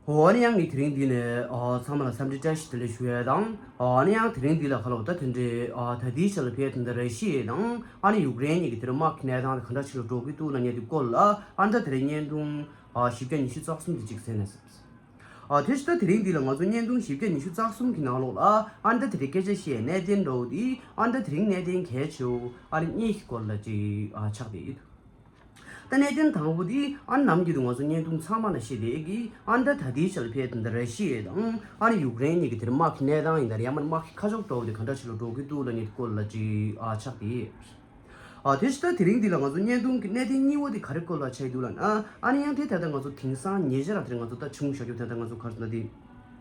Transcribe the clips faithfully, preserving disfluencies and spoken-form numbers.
འོ་ཨ་ནི་ཡང་ངས་དེ་རིང་འདི་ནས་ཨ་ཚང་མ་ལ་འཚམས་འདྲི་བཀྲ་ཤིས་བདེ་ལེགས་ཞུ་ཡས་དང་། ཨ་ནི་ཡང་དེ་རིང་འདི་ལ་ཁ་ལོ་ད་དེ་འདྲའི་ཨ་ད་ལྟའི་ཆ་ལ་ཕེབས་དེ་འདྲ་ར་ཤི་ཡ་དང་ཨ་ནི་ཡུཀ་རེན་གཉིས་ཀྱི་དེ་རིང་དམག་གི་གནས་སྟངས་དེ་ག་འདྲ་ཞིག་ལ་འགྲོ་གི་འདུག་ལབ་མཁན་དེ་སྐོར་ལ་ཨ་ནི་ད་དེ་རིང་བརྙན་ཐུང་ཨ་བཞི་བརྒྱ་ཉི་ཤུ་རྩ་གསུམ་དེ་གཅིག་གསན་ན་བསམས། ཨ་དེ་ཕྱི་ད་དེ་རིང་འདི་ལ་ང་ཚོ་བརྙན་ཐུང་བཞི་བརྒྱ་ཉི་ཤུ་རྩ་གསུམ་གྱི་ནང་ལོགས་ལ་ཨ་ནི་ད་དེ་རིང་སྐད་ཆ་བཤད་གནད་དོན་འདྲ་བོ་དེ་ཨ་ནི་ད་དེ་རིང་གནད་དོན་གལ་ཆེ་བོ་ཨ་ནི་གཉིས་ཀྱི་སྐོར་ལ་ཅིག་ཨ་ཆགས་བསྡད་ཡོད། ད་གནད་དོན་དང་པོ་དེ་ཨ་ནི་ནམ་རྒྱུན་དུ་ང་ཚོ་བརྙན་ཐུང་ཚང་མ་ལ་བཤད་བསྡད་ཀྱི་ཨ་ནི་ད་ད་ལྟའི་ཆར་ཕེབས་དེ་འདྲ་ར་ཤི་ཡ་དང་ཨ་ནི་ཡུཀ་རེན་གཉིས་ཀྱི་དེར་དམག་གི་གནས་སྟངས་ཡིན་ན་རེད། ཡང་མིན་དམག་གི་ཁ་ཕྱོགས་འདྲ་བོ་དེ་ག་འདྲ་ཞིག་ལ་འགྲོ་གི་འདུག་ལབ་མཁན་དེ་སྐོར་ལ་ཅིག་ཨ་ཆགས་བསྡད་ཡོད། ཨ་དེ་ཕྱི་ད་དེ་རིང་འདི་ལ་ང་ཚོ་བརྙན་ཐུང་གི་གནད་དོན་གཉིས་པོ་དེ་ག་རེ་སྐོར་ལ་ཆགས་ཀྱི་འདུག་ལབ་ན། ཨ་ནི་ཡང་དེ་ད་ལྟ་ང་ཚོ་དེང་སང་ཉེ་ཆར་དེར་ང་ཚོ་ད་བྱུང་བཞག་རྒྱུ་ད་ལྟ་ང་ཚོ་ག་རེ་ཟེར་ན་དེ་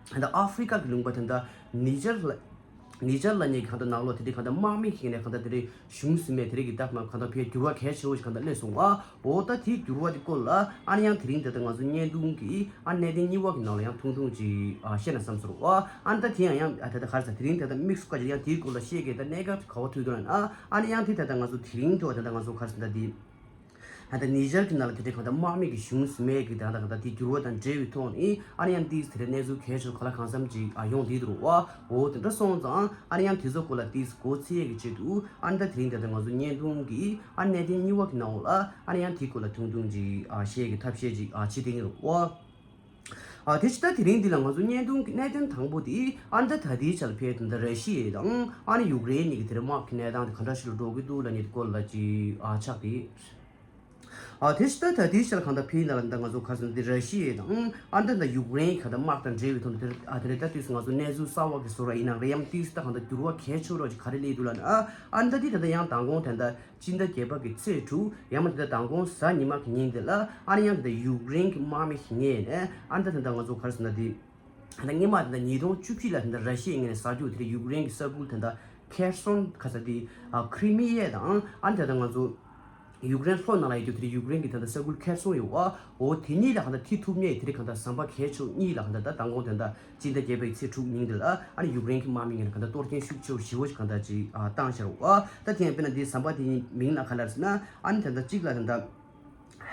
ད་ལྟ་ཨ་ཧྥི་རི་ཀ་གི་ལུང་པ་ད་ལྟ་ནི་ཇར་ལ་ནི་ཇར་ལབ་མཁན་གྱི་གང་ལྟར་ནང་ལོགས་དེ་འདྲའི་གང་ལྟར་དམག་མི་ཞིག་ནས་གང་ལྟར་དེ་འདྲའི་གཞུང་ཟིན་མེད་དེ་འདྲའི་གི་ད་གང་ལྟར་ཕར་འགྱུར་བ་གལ་ཆེ་བོ་ཞིག་གང་ལྟར་སླེབས་སོང་བ། འོ་ད་དེའི་འགྱུར་བ་དེ་སྐོར་ལ་ཨ་ནི་ཡང་དེ་རིང་ད་ལྟ་ང་ཚོ་བརྙན་ཐུང་གི་ཨ་གནད་དོན་གཉིས་པ་གི་ནང་ལ་ཡང་ཐུང་ཐུང་ཅིག་ཨ་བཤད་ན་བསམ་སོང་བ། ཨ་ནི་ད་དེ་ཡང་ཡང་ཨ་ད་ལྟ་ག་རེ་ཟེར་དེ་རིང་ད་ལྟ་དམིགས་སུ་བཀར་ཅིག་ཡང་དེའི་སྐོར་ལ་བཤད་གི་ད་གནད་འགག་ག་བ་ཐུག་འདུག་ལབ་ན། ཨ་ནི་ཡང་དེ་ད་ལྟ་ང་ཚོ་དེ་རིང་ཐོག་ད་ལྟ་ང་ཚོ་ག་རེ་ཟེར་ད་དེ། ད་ལྟ་ནི་ཇར་གྱི་ནང་ལ་དེ་འདྲའི་གང་ལྟར་དམག་མི་གི་གཞུང་ཟིན་མེད་ཀྱི་ད་ལྟ་གང་ལྟར་དེ་འགྱུར་བ་དང་འབྲེལ་བའི་ཐོག་ནས་ཨ་ནི་ཡང་དེའི་དེ་འདྲའི་གནས་ཚུལ་གལ་ཆེ་ག་ལ་གང་འཚམ་ཅིག་ཨ་ཡོང་བསྡད་འདུག་བ། འོ་དེ་འདྲ་སོང་ཙང་ཨ་ནི་ཡང་དེ་ཚོ་སྐོར་ལ་དེའི་མགོ་ཚོས་ཀྱི་ཆེད་དུ་ཨ་ནི་ད་དེ་རིང་ད་ལྟ་ང་ཚོ་བརྙན་ཐུང་གི་ཨ་གནད་དོན་གཉིས་པ་གི་ནང་ལ་ཨ་ནི་ཡང་དེའི་སྐོར་ལ་ཐུང་ཐུང་ཅིག་ཨ་བཤད་ཀྱི་ཐབས་ཤེས་ཅིག་ཨ་བྱེད་བསྡད་ཀྱི་འདུག་བ། ཨ་དེ་ཕྱི་ད་དེ་རིང་འདི་ལ་ང་ཚོ་བརྙན་ཐུང་གི་གནད་དོན་དང་པོ་དེ་ཨ་ནི་ད་ད་ལྟའི་ཆར་ཕེབས་དེ་འདྲ་ར་ཤི་ཡ་དང་ཨ་ནི་ཡུཀ་རེན་གཉིས་ཀྱི་དེ་འདྲ་དམག་གི་གནས་སྟངས་དེ་ག་འདྲ་ཞིག་ལ་འགྲོ་གི་འདུག་ལབ་མཁན་དེ་སྐོར་ལ་ཅིག་ཨ་ཆགས་བསྡད། ཨ་དེ་ཕྱི་ད་ད་ལྟའི་ཆར་གང་ལྟར་ཕེབས་ན་ལ་འདི་ང་ཚོ་ག་རེ་ཟེར་ན་འདི་ར་ཤི་ཡ་དང་ཨ་ནི་ད་ཡུཀ་རེན་གང་ལྟར་དམག་དང་འབྲེལ་བའི་ཐོག་ནས་དེ་ཨ་དེ་རེད། ད་དུས་སུ་ང་ཚོ་གནས་ཚུལ་གསར་བ་གི་བཟོ་འདྲ་ཡིན་ན་རེད། ཡང་དུས་སུ་ད་གང་ལྟར་འགྱུར་བ་གལ་ཆེ་བོ་ཅིག་ག་རེ་སླེབས་འདུག་ལབ་ན། ཨ་ནི་ད་འདི་ད་ལྟ་ཡང་མདང་དགོང་དེ་འདྲ་སྤྱི་ཟླ་བརྒྱད་པ་གི་ཚེས་དྲུག་ཡང་མ་དེ་ད་མདང་དགོང་གཟའ་ཉི་མ་གི་ཉིན་དེ་ལ་ཨ་ནི་ཡང་དེ་ད་ཡུཀ་རེན་གྱི་དམག་མི་ཞིག་ངོས་ནས་ཨ་ནི་ད་དེ་ད་ང་ཚོ་ག་རེ་ཟེར་ན་དེ་ད་སྔོན་མ་དེ་ད་ཉིས་སྟོང་བཅུ་བཞི་ལ་དེ་ད་ར་ཤི་ཡའི་ངོས་ནས་ཟ་རྒྱུ་དེ་ད་ཡུཀ་རེན་གྱི་ས་ཁུལ་དེ་ད་ཁེར་སོང་ག་ས་དེ་ཨ་ཁྲི་མི་ཡ་དང་ཨ་ནི་དེ་ད་ང་ཚོ་ཡུཀ་རེན་ལྷོ་ནང་ལ་ཡོད་རྒྱུ་དེ་ད་ཡུཀ་རེན་གྱི་དེ་ད་ས་ཁུལ་ཁེར་སོང་ཡོད་བ། འོ་དེ་གཉིས་ལ་གང་ལྟར་ཐེ་ཐུབ་མཁན་དེ་རིགས་གང་ལྟར་ཟམ་པ་གལ་ཆེ་བོ་གཉིས་ལ་གང་ལྟར་ད་མདང་དགོང་དེ་འདྲ་སྤྱི་ཟླ་བརྒྱད་པའི་ཚེས་དྲུག་ཉིན་དེ་ལ་ཨ་ནི་ཡུཀ་རེན་གྱི་དམག་མི་ངོས་ནས་གང་ལྟར་གཏོར་སྐྱོན་ཤུགས་ཆེ་བོ་ཞེ་པོ་ཅིག་གང་ལྟར་ཅིག་ཨ་བཏང་ཤར་བ། ད་དེ་ཡང་དཔེར་ན་འདི་ཟམ་པ་དེ་གཉིས་མིང་ལ་ག་ལ་ཟེར་ན་ཨ་ནི་དེ་འདྲ་གཅིག་ལ་དེ་འདྲ་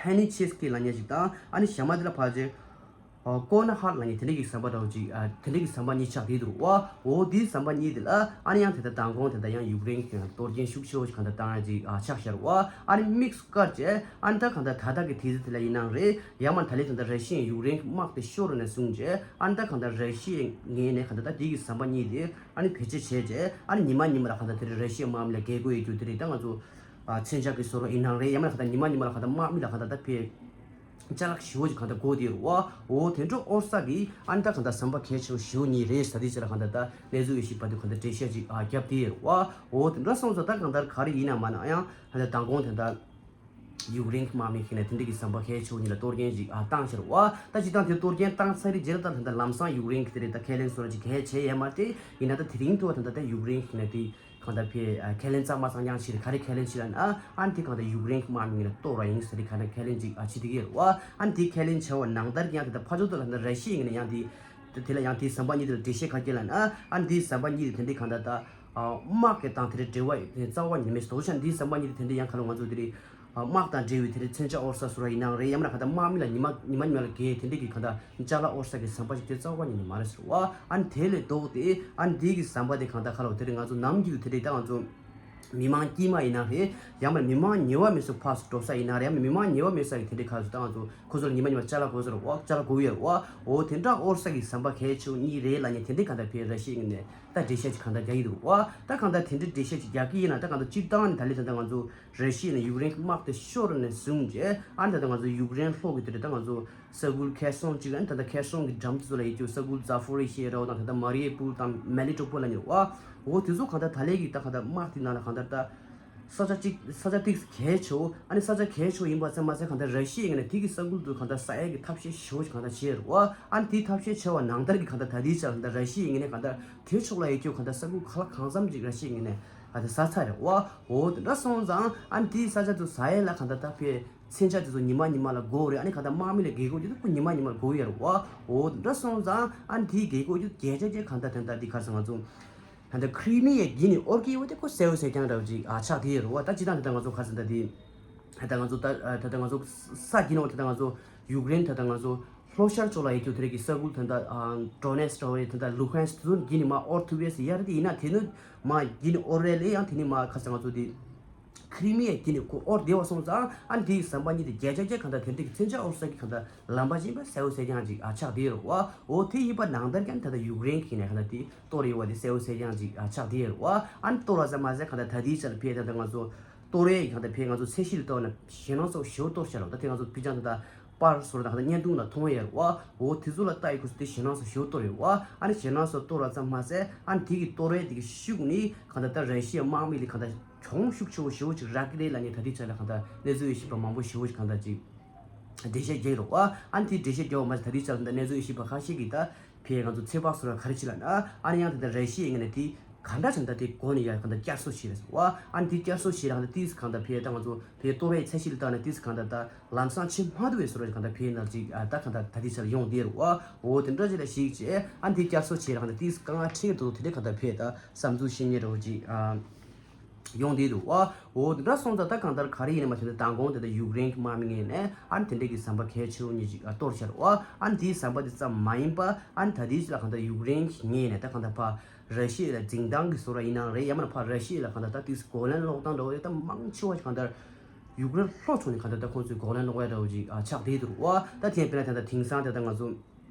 ཧེ་ནི་ཆེ་སི་ཀི་ལབ་མཁན་ཞིག་དང་ཨ་ནི་གཞན་མ་དེ་ལ་ཕལ་ཆེར་ཨ་ཀོ་ན་ཧར་ལབ་མཁན་དེ་འདྲ་གི་ཟམ་པ་འདྲ་བོ་ཅིག་ཨ་དེ་འདྲ་གི་ཟམ་པ་གཉིས་ཆགས་བསྡད་འདུག་བ། འོ་དེའི་ཟམ་པ་གཉིས་དེ་ལ་ཨ་ནི་ཡང་དེ་ལྟར་མདང་དགོང་དེ་ལྟར་ཡང་ཡུཀ་རེན་གྱི་གཏོར་སྐྱོན་ཤུགས་ཆེ་བོ་ཞིག་གང་ལྟར་བཏང་ཡ་ཅིག་ཨ་ཆགས་ཤར་བ། ཨ་ནི་དམིགས་སུ་བཀར་བྱས་ཨ་ནི་ད་གང་ལྟར་ད་ལྟ་གི་དུས་ཚོད་དེ་ལ་ཡིན་ནའང་རེད། ཡང་མ་ད་ལན་ད་ལྟ་ར་ཤི་ཡའི་ཡུཀ་རེན་གྱི་དམག་དེ་ཤོར་ནས་བཟུང་བྱས་ཨ་ནི་ད་གང་ལྟར་ར་ཤི་ཡའི་ངོས་ནས་གང་ལྟར་ད་དེ་གི་ཟམ་པ་གཉིས་དེ་ཨ་ནི་བེད་སྤྱོད་བྱས་བྱས་ཨ་ནི་ཉི་མ་ཉི་མ་ལ་གང་ལྟར་དེ་རེད་ར་ཤི་ཡའི་དམག་མི་ལ་རྒྱལ་སྒོ་ཡོད་རྒྱུ་དེ་རེད། ད་ང་ཚོ་ཨ་མཚོན་ཆ་གི་བཟོ་འདྲ་ཡིན་ནའང་རེད། ཡང་མ་ད་གང་ལྟར་ཉི་མ་ཉི་མ་ལ་གང་ལྟར་དམག་མི་ལ་གང་ལྟར་ད་ཕར་ཅ་ལག་ཞེ་པོ་ཅིག་གང་ལྟར་དགོས་བསྡད་ཡོད་རེད་བ། འོ་དེ་འདྲ་ཨོ་ས་གི་ཨ་ནི་ད་གང་ལྟར་ཟམ་པ་གལ་ཆེ་བོ་ཞེ་པོ་གཉིས་རེད་ཟེར་དུས་ཙམ་ལ་གང་ལྟར་ད་གནས་ཚུལ་ཡོད་ཤེས་པ་དེ་གང་ལྟར་འགྲེལ་བཤད་ཅིག་ཨ་བརྒྱབ་བསྡད་ཡོད་རེད་བ། འོ་དེ་འདྲ་སོང་ཙང་ད་གང་ལྟར་ག་རེ་ཡིན་ན་མ་ན་ཡང་ད་ལྟ་མདང་དགོང་དེ་འདྲ་ཡུཀ་རེན་གྱི་དམག་མི་ཞིག་ནས་དེ་འདྲ་གི་ཟམ་པ་གལ་ཆེ་བོ་གཉིས་ལ་གཏོར་སྐྱོན་ཅིག་ཨ་བཏང་ཤར་བ། ད་སྤྱིར་བཏང་དེ་གཏོར་སྐྱོན་བཏང་ཚར་རྗེས་ལ་ད་ད་ལྟ་ལམ་སང་ཡུཀ་རེན་གྱི་དེ་རེད་ད་ཁས་ལེན་བཟོ་འདྲ་ཅིག་གལ་ཆེ་ཡོད་མ་རེད། ཡིན་ན་ད་དེ་རིང་ཐོག་ད་ད་ལྟ་ཡུཀ་རེན་གྱི་ནས་དེ་གང་ལྟར་ཕར་ཨ་ཁས་ལེན་གཙང་མ་གཙང་རྐྱང་བྱས་རེད། ག་རེ་ཁས་ལེན་བྱས་ལབ་ན་ཨ་ནི་དེ་གང་ལྟར་ཡུཀ་རེན་གྱི་དམག་མི་ངོས་ནས་གཏོར་བ་ཡིན་ཟེར་རེད། ག་རེ་ཁས་ལེན་ཅིག་ཨ་བྱེད་བསྡད་ཀྱི་ཡོད་རེད་བ། ཨ་ནི་དེ་ཁས་ལེན་བྱས་པ་ནང་ལྟར་ཀྱང་ད་ལྟ་ཕར་ཕྱོགས་དེ་ལ་ད་ལྟ་ར་ཤི་ཡའི་ངོས་ནས་ཡང་དེ་དེ་ལ་ཡང་དེའི་ཟམ་པ་གཉིས་དེ་ལ་འགྲེལ་བཤད་ག་རེ་བརྒྱབ་ལབ་ན་ཨ་ནི་དེའི་ཟམ་པ་གཉིས་དེ་དེ་འདྲའི་གང་ལྟར་ད་ཨ་དམག་གི་དང་དེ་འདྲའི་འབྲེལ་བ་རྩ་བ་ཉིད་མེད་ཟེར། འོ་ཤ་འདིའི་ཟམ་པ་གཉིས་དེ་དེ་འདྲའི་ཡང་ག་ལ་ང་ཚོ་དེ་རེད། དམག་དང་འབྲེལ་བའི་དེ་རིང་མཚོན་ཆ་དབོར་ས་བཟོ་འདྲ་ཡིན་ནའང་རེད། ཡང་མིན་ན་གང་ལྟར་དམག་མི་ལ་ཉི་མ་ཉི་མ་ཉི་མ་ལ་རྒྱལ་དེ་འདྲའི་གི་གང་ལྟར་ཅ་ལག་དབོར་ས་གི་ཟམ་པ་ཞིག་དེ་རྩ་བ་ཉིད་ནས་མ་རེད་ཟེར་བ། ཨ་ནི་དེ་ལས་ལྡོག་སྟེ་ཨ་ནི་འདི་གི་ཟམ་པ་དེ་གང་ལྟར་ག་ལ་དེ་རིང་ང་ཚོ་ནམ་རྒྱུན་དུ་དེ་འདྲའི་ད་ང་ཚོ་མི་མང་དཀྱུས་མ་ཡིན་ན་རེད། ཡང་མིན་ན་མི་མང་ཉེ་བ་མེད་ས་ཕར་ཚུར་འགྲོ་ས་ཡིན་ན་རེད། ཡང་མིན་ན་མི་མང་ཉེ་བ་མེད་ས་གི་དེ་འདྲའི་ག་ཚོད་ད་ང་ཚོ་ཁོ་ཚོ་ལ་ཉི་མ་ཉི་མ་ཅ་ལག་དགོས་ཟེར་བ། ཅ་ལག་དགོས་ཡོད་རེད་བ། འོ་དེ་འདྲ་དབོར་ས་གི་ཟམ་པ་གལ་ཆེ་བོ་གཉིས་རེད་ལབ་མཁན་དེ་འདྲའི་གང་ལྟར་ཕར་ར་ཤི་ཡའི་ངོས་ནས་ད་འགྲེལ་བཤད་ཅིག་གང་ལྟར་རྒྱག་གི་འདུག་བ། ད་གང་ལྟར་དེ་འདྲའི་འགྲེལ་བཤད་ཅིག་རྒྱག་གི་ཡིན་ན་ད་གང་ལྟར་སྤྱིར་བཏང་ནས་ད་ལྟའི་ད་ལྟ་ང་ཚོ་ར་ཤི་ཡ་ནས་ཡུཀ་རེན་གྱི་དམག་དེ་ཤོར་ནས་བཟུང་རྗེས་ཨ་ནི་ད་ལྟ་ང་ཚོ་ཡུཀ་རེན་ལྷོ་གི་དེ་རེད། ད་ང་ཚོ་ས་ཁུལ་ཁེར་སོང་གཅིག་ཨ་ནི་ད་ལྟ་ཁེར་སོང་གི་འགྲམ་དེ་ཚོ་ལ་ཡོད་རྒྱུ་ས་ཁུལ་ཛ་ཕོ་རི་ཤི་ཡ་འདྲ་བོ་དང་ད་ལྟ་མ་རི་ཡུ་པུལ་དང་མེ་ལི་ཊོ་པོལ་ལབ་མཁན་རེད་བ། འོ་དེ་ཚོ་གང་ལྟར་ད་ལན་གྱི་ད་གང་ལྟར་དམག་དེ་ནང་ལ་གང་ལྟར་ད་ས་ཆ་གཅིག་ས་ཆ་ཏོག་ཙམ་གལ་ཆེ་བོ། ཨ་ནི་ས་ཆ་གལ་ཆེ་བོ་ཡིན་པ་ཙམ་མ་ཟད་གང་ལྟར་ར་ཤི་ཡའི་ངོས་ནས་དེ་གི་ས་ཁུལ་དུ་གང་ལྟར་ཟ་ཡས་ཀྱི་ཐབས་ཤེས་ཞེ་པོ་ཅིག་གང་ལྟར་བྱས་ཡོད་རེད་བ། ཨ་ནི་དེའི་ཐབས་ཤེས་བྱས་པ་ནང་ལྟར་གྱི་གང་ལྟར་ད་ལྟའི་ཆར་གང་ལྟར་ར་ཤི་ཡའི་ངོས་ནས་གང་ལྟར་དེ་ཕྱོགས་ལ་ཡོད་རྒྱུ་གང་ལྟར་ས་ཁུལ་གང་ལ་གང་འཚམ་ཅིག་ར་ཤི་ཡའི་ངོས་ནས་གང་ལྟར་ཟ་ཚར་རེད་བ། འོ་དེ་འདྲ་སོང་ཙང་ཨ་ནི་དེའི་ས་ཆ་དུ་ཟ་ཡས་ལ་གང་ལྟར་ད་ཕར་མཚོན་ཆ་དེ་ཚོ་ཉི་མ་ཉི་མ་ལ་དགོས་རེད། ཨ་ནི་གང་ལྟར་དམག་མི་ལ་རྒྱལ་སྒོ་རྒྱག་དུས་ཁོ་ཉི་མ་ཉི་མ་ལ་དགོས་ཡོད་རེད་བ། འོ་དེ་འདྲ་སོང་ཙང་ཨ་ནི་དེའི་རྒྱལ་སྒོ་རྒྱག་བརྒྱ་ཆ་བརྒྱ་གང་ལྟར་དེ་འདྲ་འདི་ག་རེ་ཟེར་ང་ཚོ་ད་ལྟ་ཁྲི་མི་ཡའི་དཀྱིལ་ནས་དབོར་གྱི་ཡོད་དེ་ཁོ་གསལ་བོ་གསལ་རྐྱང་འདྲ་བོ་ཅིག་ཨ་ཆགས་བསྡད་ཡོད་རེད་བ། ད་སྤྱིར་བཏང་ད་ལྟ་ང་ཚོ་ག་རེ་ཟེར་ད་དེ་ད་ལྟ་ང་ཚོ་ད་ད་ལྟ་ང་ཚོ་ས་དཀྱིལ་ནས་ད་ལྟ་ང་ཚོ་ཡུཀ་རེན་ད་ལྟ་ང་ཚོ་ ལྷོ་ཤར་ཕྱོགས་ལ་ཡོད་རྒྱུ་དེ་རིགས་ཀྱི་ས་ཁུལ་དེ་འདྲ་ཨ་ཌོ་ནེ་སི་ཀི་འདྲ་བོ་དེ་འདྲ་ལུ་ཧན་སི་དེ་ཚོ་གྱི་ནི་མ་ཨོར་ཐུབ་པས་ཟེར་ཡ་རེད་དེ། ཡིན་ན་དེ་ནི་མ་གྱི་ནི་ཨོ་རེད་ལེ། ཡང་དེ་ནི་མ་ཁ་སང་ང་ཚོ་དེ་ཁི་རི་མི་ཡ་གྱི་ནི་ཁོ་ཨོར་བདེ་བ་སོང་ཙང་ཨ་ནི་དེའི་ཟམ་པ་གཉིས་དེ་བརྒྱ་ཆ་བརྒྱ་གང་ལྟར་དེ་འདྲ་གི་མཚོན་ཆ་ཨོར་ས་གི་གང་ལྟར་ལམ་པ་ཞིག་པ་གསལ་བོ་གསལ་རྐྱང་ཅིག་ཨ་ཆགས་བསྡད་ཡོད་རེད་བ། འོ་དེ་ཡིན་པ་ནང་ལྟར་ཀྱང་ད་ལྟ་ཡུཀ་རེན་གྱི་ནས་གང་ལྟར་དེ་གཏོར་ཡོད་པ་དེ་གསལ་བོ་གསལ་རྐྱང་ཅིག་ཨ་ཆགས་བསྡད་ཡོད་རེད་བ། ཨ་ནི་གཏོར་བ་ཙམ་མ་ཟད་གང་ལྟར་ད་ལྟའི་ཆར་ཕེ་ད་ལྟ་ང་ཚོ་གཏོར་ཡས་གང་ལྟར་ཕེ་ང་ཚོ་ཚད་གཞི་ལ་གཏོར་ན་ཞེད་སྣང་ཚ་བོ་ཞེ་པོ་གཏོར་ཤར་རོགས། ད་དེ་ང་ཚོ་ཕི་ཅང་ད་ལྟ་པར་སོར་དང་གང་ལྟར་བརྙན་ཐུང་ལ་མཐོང་ཡོད་རེད་བ། འོ་དེ་ཚོ་ལ་ལྟ་ཡི་ཁུ་སུ་དེ་ཞེད་སྣང་ཚ་ཞེ་པོ་གཏོར་ཡོད་བ། ཨ་ནི་ཞེད་སྣང་ཚ་གཏོར་བ་ཙམ་མ་ཟད་ཨ་ནི་དེ་གི་གཏོར་ཡས་དེ་གི་ཤུགས་ནི་གང་ལྟར་ད་ར་ཤི་ཡའི་དམག་མི་ལ་གང་ལྟར་གྱོང་ཤུགས་ཆེ་བོ་ཞེ་པོ་ཅིག་རག་གི་རེད་ལབ་ནས་ད་ལྟའི་ཆར་ལ་གང་ལྟར་གནས་ཚུལ་ཡོད་ཤེས་པ་མང་པོ་ཞེ་པོ་ཅིག་གང་ལྟར་ཅིག་འགྲེལ་བཤད་རྒྱག་རོགས་ཨ། ཨ་ནི་དེའི་འགྲེལ་བཤད་རྒྱག་པ་མ་ཟད་ད་ལྟའི་ཆར་ད་གནས་ཚུལ་ཡོད་ཤེས་པ་ཁ་ཤས་ཀྱིས་ད་ཕེ་ང་ཚོ་ཚོད་དཔག་སོ་ར་ག་རེ་བྱེད་ལབ་ན་ཨ་ནི་ཡང་ད་ལྟ་ར་ཤི་ཡའི་ངོས་ནས་དེ་ག་འདྲ་བྱས་ན་ད་དེ་གོ་ནས་ཡར་གང་ལྟར་བསྐྱར་གསོ་བྱེད་རེད་ཟེར་བ། ཨ་ནི་དེ་བསྐྱར་གསོ་བྱེད་རང་ད་ཏིས་གང་ལྟར་ཕེ་ད་ང་ཚོ་ཕེ་གཏོར་བའི་ཚད་གཞི་ལ་བལྟས་ན་ཏིས་གང་ལྟར་ད་ལམ་སང་ཕྱིན་མ་ཐུབ་པའི་བཟོ་འདྲ་གང་ལྟར་ཕེ་ན་ཅིག་ཨ་ད་གང་ལྟར་ད་ལྟའི་ཆར་ཡོང་བསྡད་རེད་བ། འོ་དེ་འདྲ་ཅིག་ལ་གཞིགས་བྱས་ཨ་ནི་དེ་བསྐྱར་གསོ་བྱེད་རང་ད་ཏིས་དཀའ་ངལ་འཕྲད་ཀྱི་འདུག་དེ་འདྲ་གང་ལྟར་ཕེ་ད་བསམ་ཚུལ་བཤད་མཁན་འདྲ་བོ་ཅིག་ཨ། ཡོང་བསྡད་འདུག་བ། འོ་དེ་འདྲ་སོང་ཙང་ད་གང་ལྟར་ག་རེ་ཡིན་ན་མ་ཐོན་ཏེ་མདང་དགོང་དེ་ད་ཡུཀ་རེན་གྱི་དམག་མི་ངོས་ནས་ཨ་ནི་དེ་འདྲས་ཀྱི་ཟམ་པ་གལ་ཆེ་བོ་གཉིས་ཅིག་གཏོར་ཤར་བ། ཨ་ནི་དེའི་ཟམ་པ་དེ་ཙམ་མ་ཡིན་པ་ཨ་ནི་ད་ལྟའི་ཆ་ལ་གང་ལྟར་ཡུཀ་རེན་གྱི་ངོས་ནས་ད་གང་ལྟར་ཕ་ར་ཤི་ཡ་ལ་འཛིན་སྟངས་ཀྱི་བཟོ་འདྲ་ཡིན་ནའང་རེད། ཡང་མིན་ན་ཕ་ར་ཤི་ཡ་ལ་གང་ལྟར་ད་ཏིས་གོ་ལན་སློག་སྟངས་འདྲ་བོ་དེ་ད་མང་ཆེ་བ་ཞིག་གང་ལྟར་ཡུཀ་རེན་ལྷོ་ཕྱོགས་ནས་གང་ལྟར་ད་ཁོང་ཚོས་གོ་ལན་སློག་ཡ་འདྲ་བོ་ཅིག་ཨ་ཆགས་བསྡད་འདུག་བ། ད་དེ་ཡང་དཔེར་ན་ད་ལྟ་དེང་སང་ད་ལྟ་ང་ཚོ།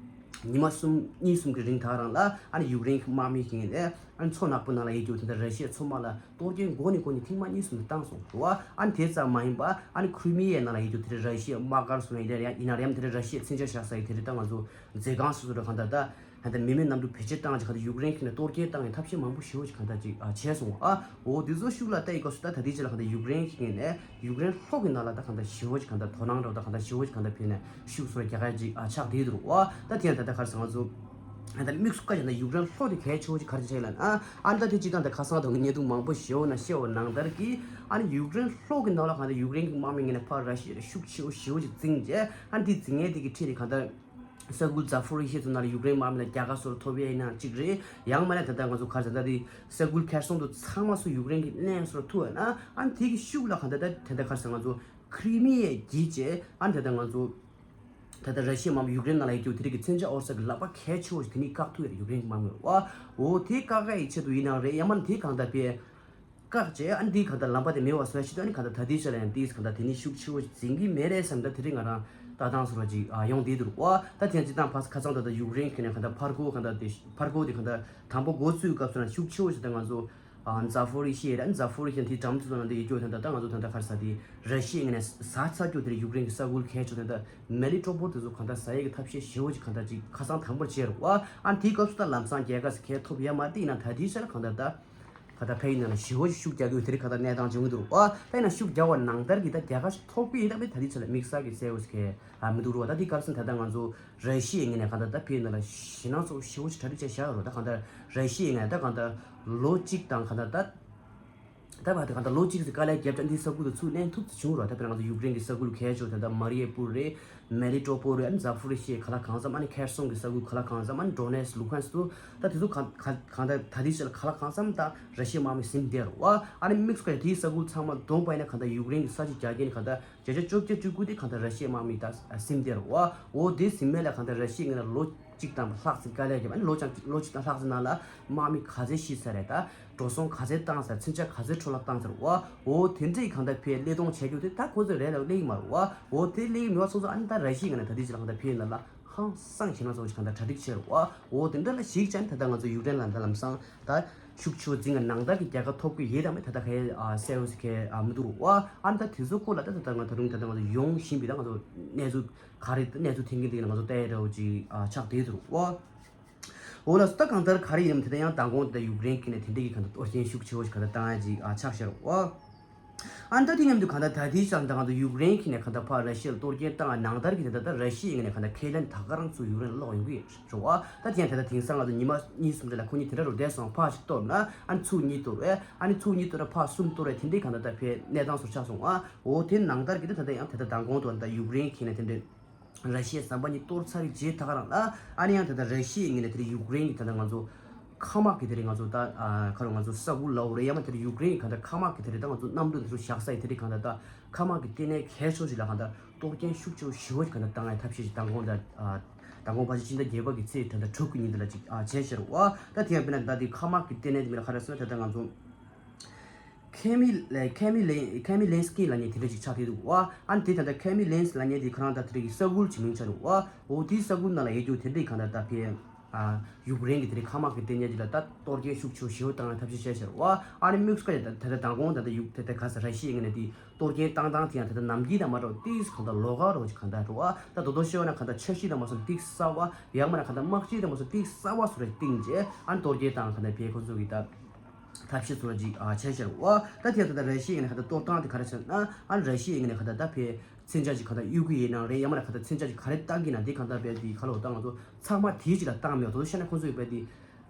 ཉི་མ་གསུམ་གཉིས་གསུམ་གྱི་རིང་ད་རང་ལ་ཨ་ནི་ཡུཀ་རེན་གྱི་དམག་མི་ཞིག་ནས་ཨ་ནི་མཚོ་ནག་པོ་ནང་ལ་ཡོད་རྒྱུ་དེ་འདྲ་ར་ཤི་ཡའི་མཚོ་དམག་ལ་གཏོར་སྐྱོན་འགོ་ནས་འགོ་ནས་ཐེངས་མ་གཉིས་གསུམ་བཏང་སོང་འདུག་བ། ཨ་ནི་དེ་ཙམ་མ་ཡིན་པ་ཨ་ནི་ཁྲི་མི་ཡའི་ནང་ལ་ཡོད་རྒྱུ་དེ་འདྲ་ར་ཤི་ཡའི་དམག་སྒར་སོང་ན་ཡིན་ན་ཡང་ཡིན་ན་ཡང་དེ་འདྲ་ར་ཤི་ཡའི་མཚོན་ཆ་བཞག་ས་ཡི་དེ་འདྲ་ད་ང་ཚོ་མཛོད་ཁང་སོ་སོ་འདྲ་གང་ལྟར་ད་ད་མི་མེད་གནམ་གྲུ་བེད་སྤྱོད་བཏང་ཅིག་གང་ལྟར་ཡུཀ་རེན་གྱི་ནས་གཏོར་སྐྱོན་བཏང་ཡང་ཐབས་ཤེས་མང་པོ་ཞེ་པོ་ཅིག་གང་ལྟར་ཅིག་ཨ་བྱས་སོང་ཨ། འོ་དེ་ཚོ་ཤུགས་ལ་བལྟ་ཡི་སྐབས་སུ་ད་ད་ལྟའི་ཆ་ལ་གང་ལྟར་ཡུཀ་རེན་གྱི་ནས། ཡུཀ་རེན་ལྷོ་གི་ནང་ལ་ད་གང་ལྟར་ཞི་བོ་ཅིག་གང་ལྟར་དོ་སྣང་འདྲ་བོ་ད་གང་ལྟར་ཞི་བོ་ཅིག་གང་ལྟར་ཕེབས་ནས་ཤུགས་སོར་རྒྱག་ཡ་ཅིག་ཨ་ཆགས་བསྡད་འདུག་བ། ད་དེ་ཡང་ད་ལྟ་ག་རེ་ཟེར་ང་ཚོ་ད་ལྟ་དམིགས་སུ་བཀར་བྱས་ན་ཡུཀ་རེན་ལྷོ་དེ་གལ་ཆེ་བོ་ཅིག་ག་རེ་ཆགས་ལབ་ན་ཨ་ད་དེ་སྤྱིར་བཏང་ད་ཁ་སང་དང་གི་བརྙན་ཐུང་མང་པོ་ཞེ་བོ་ན་བཤད་པ་ནང་ལྟར་གྱི་ཨ་ནི་ཡུཀ་རེན་ལྷོ་གི་ནང་ལ་གང་ལྟར་ཡུཀ་རེན་གྱི་དམག་མི་ངོས་ནས་ཕར་ར་ཤི་ཡ་ལ་ཤུགས་ཆེ་བོ་ཞེ་བོ་ཅིག་འཛིང་རྗེས་ཨ་ནི་དེ་འཛིང་ཡས་དེ་གི་ཁྲིད་དེ་གང་ལྟར། ས་ཁུལ་ཛ་ཕོ་རི་ཤི་ཚོ་ནང་ལ་ཡུཀ་རེན་དམག་མི་ལ་རྒྱལ་ཁ་སོར་ཐོབ་ཡས་ཡིན་ན་གཅིག་རེད། ཡང་མིན་ན་ད་ལྟ་ང་ཚོ་ག་རེ་ཟེར་ད་དེ་ས་ཁུལ་ཁེར་སོང་དུ་ཚང་མ་སུ་ཡུཀ་རེན་གྱི་གནས་སོར་ཐུག་ཡོད་ན་ཨ་ནི་དེ་གི་ཤུགས་ལ་གང་ལྟར་ད་ད་ལྟ་ག་རེ་ཟེར་ང་ཚོ་ཁྲི་མི་ཡའི་རྒྱུད་བཅས་ཨ་ནི་ད་ལྟ་ང་ཚོ་ད་ལྟ་ར་ཤི་ཡའི་དམག་མི་ཡུཀ་རེན་ནང་ལ་ཡོད་རྒྱུ་དེ་རིགས་ཀྱི་མཚོན་ཆ་ཨོར་ས་གི་ལག་པ་གལ་ཆེ་བོ་ཞིག་དེ་ནི་བཀག་ཐུབ་ཡོད་རེད། ཡུཀ་རེན་གྱི་དམག་མི་རེད་བ། འོ་དེ་བཀག་ཡས་ཆེད་དུ་ཡིན་ནའང་རེད། ཡང་མིན་ན་དེ་གང་ལྟར་དཔེ། བཀག་བྱས་ཨ་ནི་འདི་གང་ལྟར་ལམ་པ་དེ་མེད་པ་བཟོ་ཡ་ཞིག་ཏུ་ཨ་ནི་གང་ལྟར་ད་ལྟའི་ཆ་ལ་ཡང་ཏིས་གང་ལྟར་དེ་ནི་ཤུགས་ཆེ་བོ་འཛིན་གྱི་མེད་རེད་བསམ་ད་དེ་རིང་ང་རང་ལྟ་སྟངས་སོ་ར་ཅིག་ཨ་ཡོང་བསྡད་འདུག་བ། ད་དེ་ཡང་སྤྱིར་བཏང་ཕར་ཁ་སང་ད་ལྟ་ཡུཀ་རེན་གྱི་ནས་གང་ལྟར་ཕར་རྒོལ་གང་ལྟར་དེ་ཕར་རྒོལ་དེ་གང་ལྟར་དང་པོ་འགོ་བཙུགས་སྐབས་སུ་ན་ཤུགས་ཆེ་བོ་ཞིག་ད་ང་ཚོ་ཨ་ཛ་ཕོ་རི་ཤི་ཡ་ར་ཛ་ཕོ་རི་ཤི་ཡ་དེ་འགྲམ་དུ་ན་དེ་ཡོད་རྒྱུ་དེ་འདྲ་ད་ང་ཚོ་དེ་འདྲ་ག་རེ་ཟ་དེ་ར་ཤི་ཡའི་ངོས་ནས་ཟ་ཚར་རྒྱུ་དེ་ཡུཀ་རེན་གྱི་ས་ཁུལ་གལ་ཆེ་དེ་འདྲ་མེ་ལི་ཊོ་པོལ་དེ་ཚོ་གང་ལྟར་ཟ་ཡས་ཀྱི་ཐབས་ཤེས་ཞེ་བོ་ཅིག་གང་ལྟར་ཅིག་ཁ་སང་དང་པོར་བྱས་རེད་བ། ཨ་ནི་དེའི་སྐབས་སུ་ད་ལམ་སང་རྒྱལ་ཁ་ཟེར་གང་ཐོབ་ཡ་མ་རེད། ཡིན་ན་ད་ལྟའི་ཆ་ལ་གང་ལྟར་ད། ཁ་ད་ཕའི་ནང་ལ་ཞི་བོ་ཞིག་ཤུགས་རྒྱག་གི་ཡོད་དེ་རིགས་ཁ་ད་གནས་སྟངས་བྱུང་གི་འདུག་ཨ། ད་ཡིན་ན་ཤུགས་རྒྱག་པ་ནང་ལྟར་གྱི་ད་རྒྱལ་ཁ་ཞིག་ཐོབ་ཀྱི་ཡོད་ད་མེད་ད་རིགས་ཚོ་ལ་དམིགས་བསལ་གྱི་གསལ་བོ་ཞིག་གས་ཨ་མི་འདུག་རོ། ད་དེ་གར་སོང་ད་ལྟ་ང་ཚོ་ར་ཤི་ཡའི་ངོས་ནས་གང་ལྟར་ད་ཕའི་ནང་ལ་ཞེད་སྣང་ཚ་བོ་ཞེ་བོ་ཞིག་གྲ་སྒྲིག་བྱས་བཞག་ཡོད་རོ། ད་གང་ལྟར་ར་ཤི་ཡའི་ངོས་ད་གང་ལྟར་ལོ་གཅིག་དང་གང་ལྟར་ད་ད་བར་དུ་གང་ལྟར་ལོ་གཅིག་ཙམ་དཀའ་ལས་བརྒྱབ་ཀྱང་འདི་ས་ཁུལ་དུ་ཚུར་ལེན་ཐུབ་ཙམ་བྱུང་རོ། ད་དཔེར་ན་ང་ཚོ་ཡུཀ་རེན་གྱི་ས་ཁུལ་གལ་ཆེ་ད་ལྟ་མ་རི་ཡ་པུར་རེད། མེ་ལི་ཊོ་པོལ་རེད། ཨ་ནི་ཛ་ཕོ་རི་ཤི་ཡའི་ག་ལ་གང་འཚམ། ཨ་ནི་ཁེར་སོང་གི་ས་ཁུལ་ག་ལ་གང་འཚམ། ཨ་ནི་ཌོ་ནེ་སི་ལུ་ཧན་སི་ཚོ་ད་དེ་ཚོ་གང་གང་གང་ལྟར་ད་ལྟའི་ཆ་ལ་ག་ལ་གང་འཚམ་ད་ར་ཤི་ཡའི་དམག་མི་ཟིན་བསྡད་རེད་བ། ཨ་ནི་དམིགས་སུ་བཀར་དེའི་ས་ཁུལ་ཚང་མ་བསྡོམས་པ་ཡིན་ན་གང་ལྟར་ཡུཀ་རེན་གྱི་ས་ཆ་རྒྱ་སྐྱེད་གང་ལྟར་བརྒྱ་ཆ་བཅོ་བརྒྱད་བཅུ་དགུ་དེ་གང་ལྟར་ར་ཤི་ཡའི་དམག་མི་ད་ཟིན་བསྡད་རེད་བ། འོ་དེ་ཟིན་མེད་ལ་གང་ལྟར་ར་ཤི་ཡའི་ངོས་ལ་ལོ་གཅིག་དང་ལྷག་ཙམ་དཀའ་ལས་བརྒྱབ། ཨ་ནི་ལོ་ལོ་གཅིག་དང་ལྷག་ཙམ་ནང་ལ་དམག་མི་ག་ཚད་ཤི་ཚར་རེད། ད་འགྲོ་སོང་ག་ཚད་བཏང་ཚར། མཚོན་ཆ་ག་ཚད་འཕྲོ་བརླག་བཏང་ཚར་བ། འོ་དེ་འདྲའི་གང་ལྟར་ཕའི་སླད་གཏོང་བྱས་རྒྱུ་དེ་ད་ཁོ་ཚོས་རེད་ལ་སླེབས་ཀྱི་མ་རེད་བ། འོ་དེ་སླེབས་ཀྱི་མེད་པ་སོང་ཙང་ཨ་ནི་ད་ར་ཤི་ཡའི་ངོས་ནས་ད་ལྟའི་ཆ་ལ་གང་ལྟར་ཕའི་ནང་ལ་ཧང་སང་ཞེད་སྣང་ཚ་བོ་ཞིག་གང་ལྟར་གྲ་སྒྲིག་བྱས་རེད་བ། འོ་དེ་འདྲ་ལ་གཞིགས་བྱས་ནས་ད་ལྟ་ང་ཚོ་ཡུཀ་རེན་ལ་ད་ལམ་སང་ད་ཤུགས་ཆེ་བོ་འཛིང་ག་ནང་ལྟར་གྱི་རྒྱལ་ཁ་ཐོབ་ཀྱི་ཡོད་དམ་མེད་ད་ལྟ་ག་ཡ་གསལ་བོ་ཞིག་གས་མི་འདུག་རེད་བ། ཨ་ནི་ད་དེ་ཚོ་སྐོར་ལ་ད་ད་ལྟ་ང་ད་རུང་ད་ལྟ་ང་ཚོ་ཡོང་བཞིན་པའི་ད་ང་ཚོ་གནས་ཚུལ་ག་རེ་གནས་ཚུལ་ཐོན་གྱིན་འདུག་ན་ང་ཚོ་བལྟ་ཡ་འདྲ་བོ་ཅིག་ཨ་ཆགས་བསྡད་འདུག་བ། འོ་ལགས་སོ། ད་གང་ལྟར་ག་རེ་ཡིན་ནམ་དེ་ད་ཡང་མདང་དགོང་དེ་ཡུཀ་རེན་གྱི་ནས་དེ་འདྲ་གི་གང་ལྟར་གཏོར་སྐྱོན་ཤུགས་ཆེ་བོ་ཞིག་གང་ལྟར་བཏང་ཡ་ཅིག་ཨ་ཆགས་ཤར་བ། ཨ་ནི་ད་དེ་མཉམ་དུ་གང་ལྟར་ད་ལྟའི་ཆར་ད་གང་ལྟར་ཡུཀ་རེན་གྱི་ནས་གང་ལྟར་ཕར་ར་ཤི་ཡ་ལ་གཏོར་སྐྱོན་བཏང་ནང་ལྟར་གྱི་དེ་ད་ལྟ་ར་ཤི་ཡའི་ངོས་ནས་གང་ལྟར་ཁས་ལེན་ད་ག་རང་ཚུར་ཡུཀ་རེན་ལ་སློག་ཡོང་གི་རེད་བ། ད་དེ་ཡང་དེ་ད་དེང་སང་ང་ཚོ་ཉི་མ་གཉིས་གསུམ་རེ་ལ་ཁོ་གཉིས་དེ་འདྲ་རུ་བསྡད་སོང་། ཕར་ཞིག་གཏོར་ན་ཨ་ནི་ཚུར་གཉིས་གཏོར་བས། ཨ་ནི་ཚུར་གཉིས་གཏོར་ན་ཕར་གསུམ་གཏོར་བས། དེ་འདྲའི་གང་ལྟར་ད་ཕའི་གནས་སྟངས་སུ་ཆགས་སོང་ཨ། འོ་དེ་ནང་ལྟར་གྱི་ད་ད་ལྟ་ཡང་དེ་ད་མདང་དགོང་དུ་ད་ཡུཀ་རེན་གྱི་ནས་དེ་འདྲའི། ར་ཤི་ཡའི་ཟམ་པ་གཉིས་གཏོར་ཚར་བའི་རྗེས་ད་ག་རང་ལ་ཨ་ནི་ཡང་ད་ལྟ་ར་ཤི་ཡའི་ངོས་ནས་དེ་རིང་ཡུཀ་རེན་གྱི་ད་ལྟ་ང་ཚོ་མཁའ་དམག་གི་དེ་རིང་ང་ཚོ་ད་ཨ་ག་རེ་ང་ཚོ་ས་ཁུལ་ལབ་དགོས་རེད། ཡང་མ་དེ་རིང་ཡུཀ་རེན་གྱི་གང་ལྟར་མཁའ་དམག་གི་དེ་རིང་ད་ང་ཚོ་གནམ་གྲུ་དེ་ཚོ་བཞག་ས་ཡི་དེ་རིང་གང་ལྟར་ད་མཁའ་དམག་གི་ལྟེ་གནས་གལ་ཆེ་ཞིག་ལ་གང་ལྟར་ གཏོར་སྐྱོན་ཤུགས་ཆེ་ཞེ་པོ་ཅིག་ག་འདྲ་བཏང་ཡ་ཐབས་ཤེས་ཅིག་མདང་དགོང་དང་། ཨ། མདང་དགོང་ཕལ་ཆེར་ཕྱི་ཟླ་བརྒྱད་པ་གི་ཚེས་ད་ལྟ་དྲུག་གི་ཉིན་དེ་ལ་ཅིག་ཨ། བྱས་ཤར་བ། ད་དེ་ཡང་དཔེར་ན་ད་དེ་མཁའ་དམག་གི་ལྟེ་གནས་དེ་མིན་ལ་ག་རེ་ཟེར་ན། ད་ལྟ་ང་ཚོ་ཁེ་མི་ལེ་ཁེ་མི་ལེ་ཁེ་མི་ལེན་སི་ཀི་ལབ་མཁན་དེ་འདྲ་ཅིག་ཆགས་བསྡད་འདུག་བ། ཨ་ནི་དེ་ད་ལྟ་ཁེ་མི་ལེན་སི་ལབ་མཁན་དེ་ཁོ་རང་ད་དེ་འདྲ་གི་ས་ཁུལ་ཅིག་མིང་ཆགས་འདུག་བ། འོ་དེའི་ས་ཁུལ་ནང་ལ་ཡོད་རྒྱུ་དེ་འདྲ་གང་ལྟར་ད་ཕེ། ཨ། ཡུཀ་རེན་གྱི་དེ་རིང་མཁའ་དམག་གི་ལྟེ་གནས་དེ་ལ་ད་གཏོར་སྐྱོན་ཤུགས་ཆེ་ཞེ་པོ་བཏང་བའི་ཐབས་ཤེས་བྱས་ཤར་བ། ཨ་ནི་དམིགས་སུ་བཀར་ཡ་ད་ད་ལྟ་མདང་དགོང་ད་ལྟ་ཡུཀ་དེ་ལྟར་ག་ས་ར་ཤི་ཡའི་ངོས་ནས་དེ་གཏོར་སྐྱོན་བཏང་སྟངས་དེ་ཡང་ད་ལྟ་ནམ་རྒྱུན་དང་མ་འདྲ་བ་ཏིག་ཙམ་གང་ལྟར་ལོགས་ཀ་རོ་ཅིག་གང་ལྟར་འགྲོ་བ། ད་དོ་དོ་ཤོད་ན་གང་ལྟར་འཆར་གཞི་དང་མ་སོང་ཏིག་གསར་བ། ཡང་མིན་ན་གང་ལྟར་དམག་སྤྱི་དང་མ་སོང་ཏིག་གསར་བ་བཟོ་འདྲ་བཏིང་རྗེས། ཨ་ནི་གཏོར་སྐྱོན་བཏང་གང་ལྟར་ཕེ་ཁོ་ཚོ་གི་ད་ཐབས་ཤེས་བཟོ་འདྲ་ཅིག་ཨ་བྱས་ཤར་བ། ད་དེ་ད་ལྟ་ར་ཤི་ཡའི་ངོས་ནས་གང་ལྟར་གཏོར་སྟངས་དེ་ག་རེ་ཟེར་ན། ཨ་ནི་ར་ཤི་ཡའི་ངོས་ནས་གང་ལྟར་ད་ཕེ། མཚོན་ཆ་ཅིག་ག་ད་གཡུག་གི་ཡིན་ནའང་རེད། ཡང་མིན་ན་ག་ད་མཚོན་ཆ་ཅིག་ག་རེ་བཏང་གི་ན་དེ་གང་ལྟར་བས་དེ་ག་ལོ་ད་ང་ཚོ་ཚང་མ་དེའི་ཅིག་ལ་བཏང་མེད། དོ་དོ་ཤེས་ན་ཁོང་ཚོ་ཡི་བས་དེ།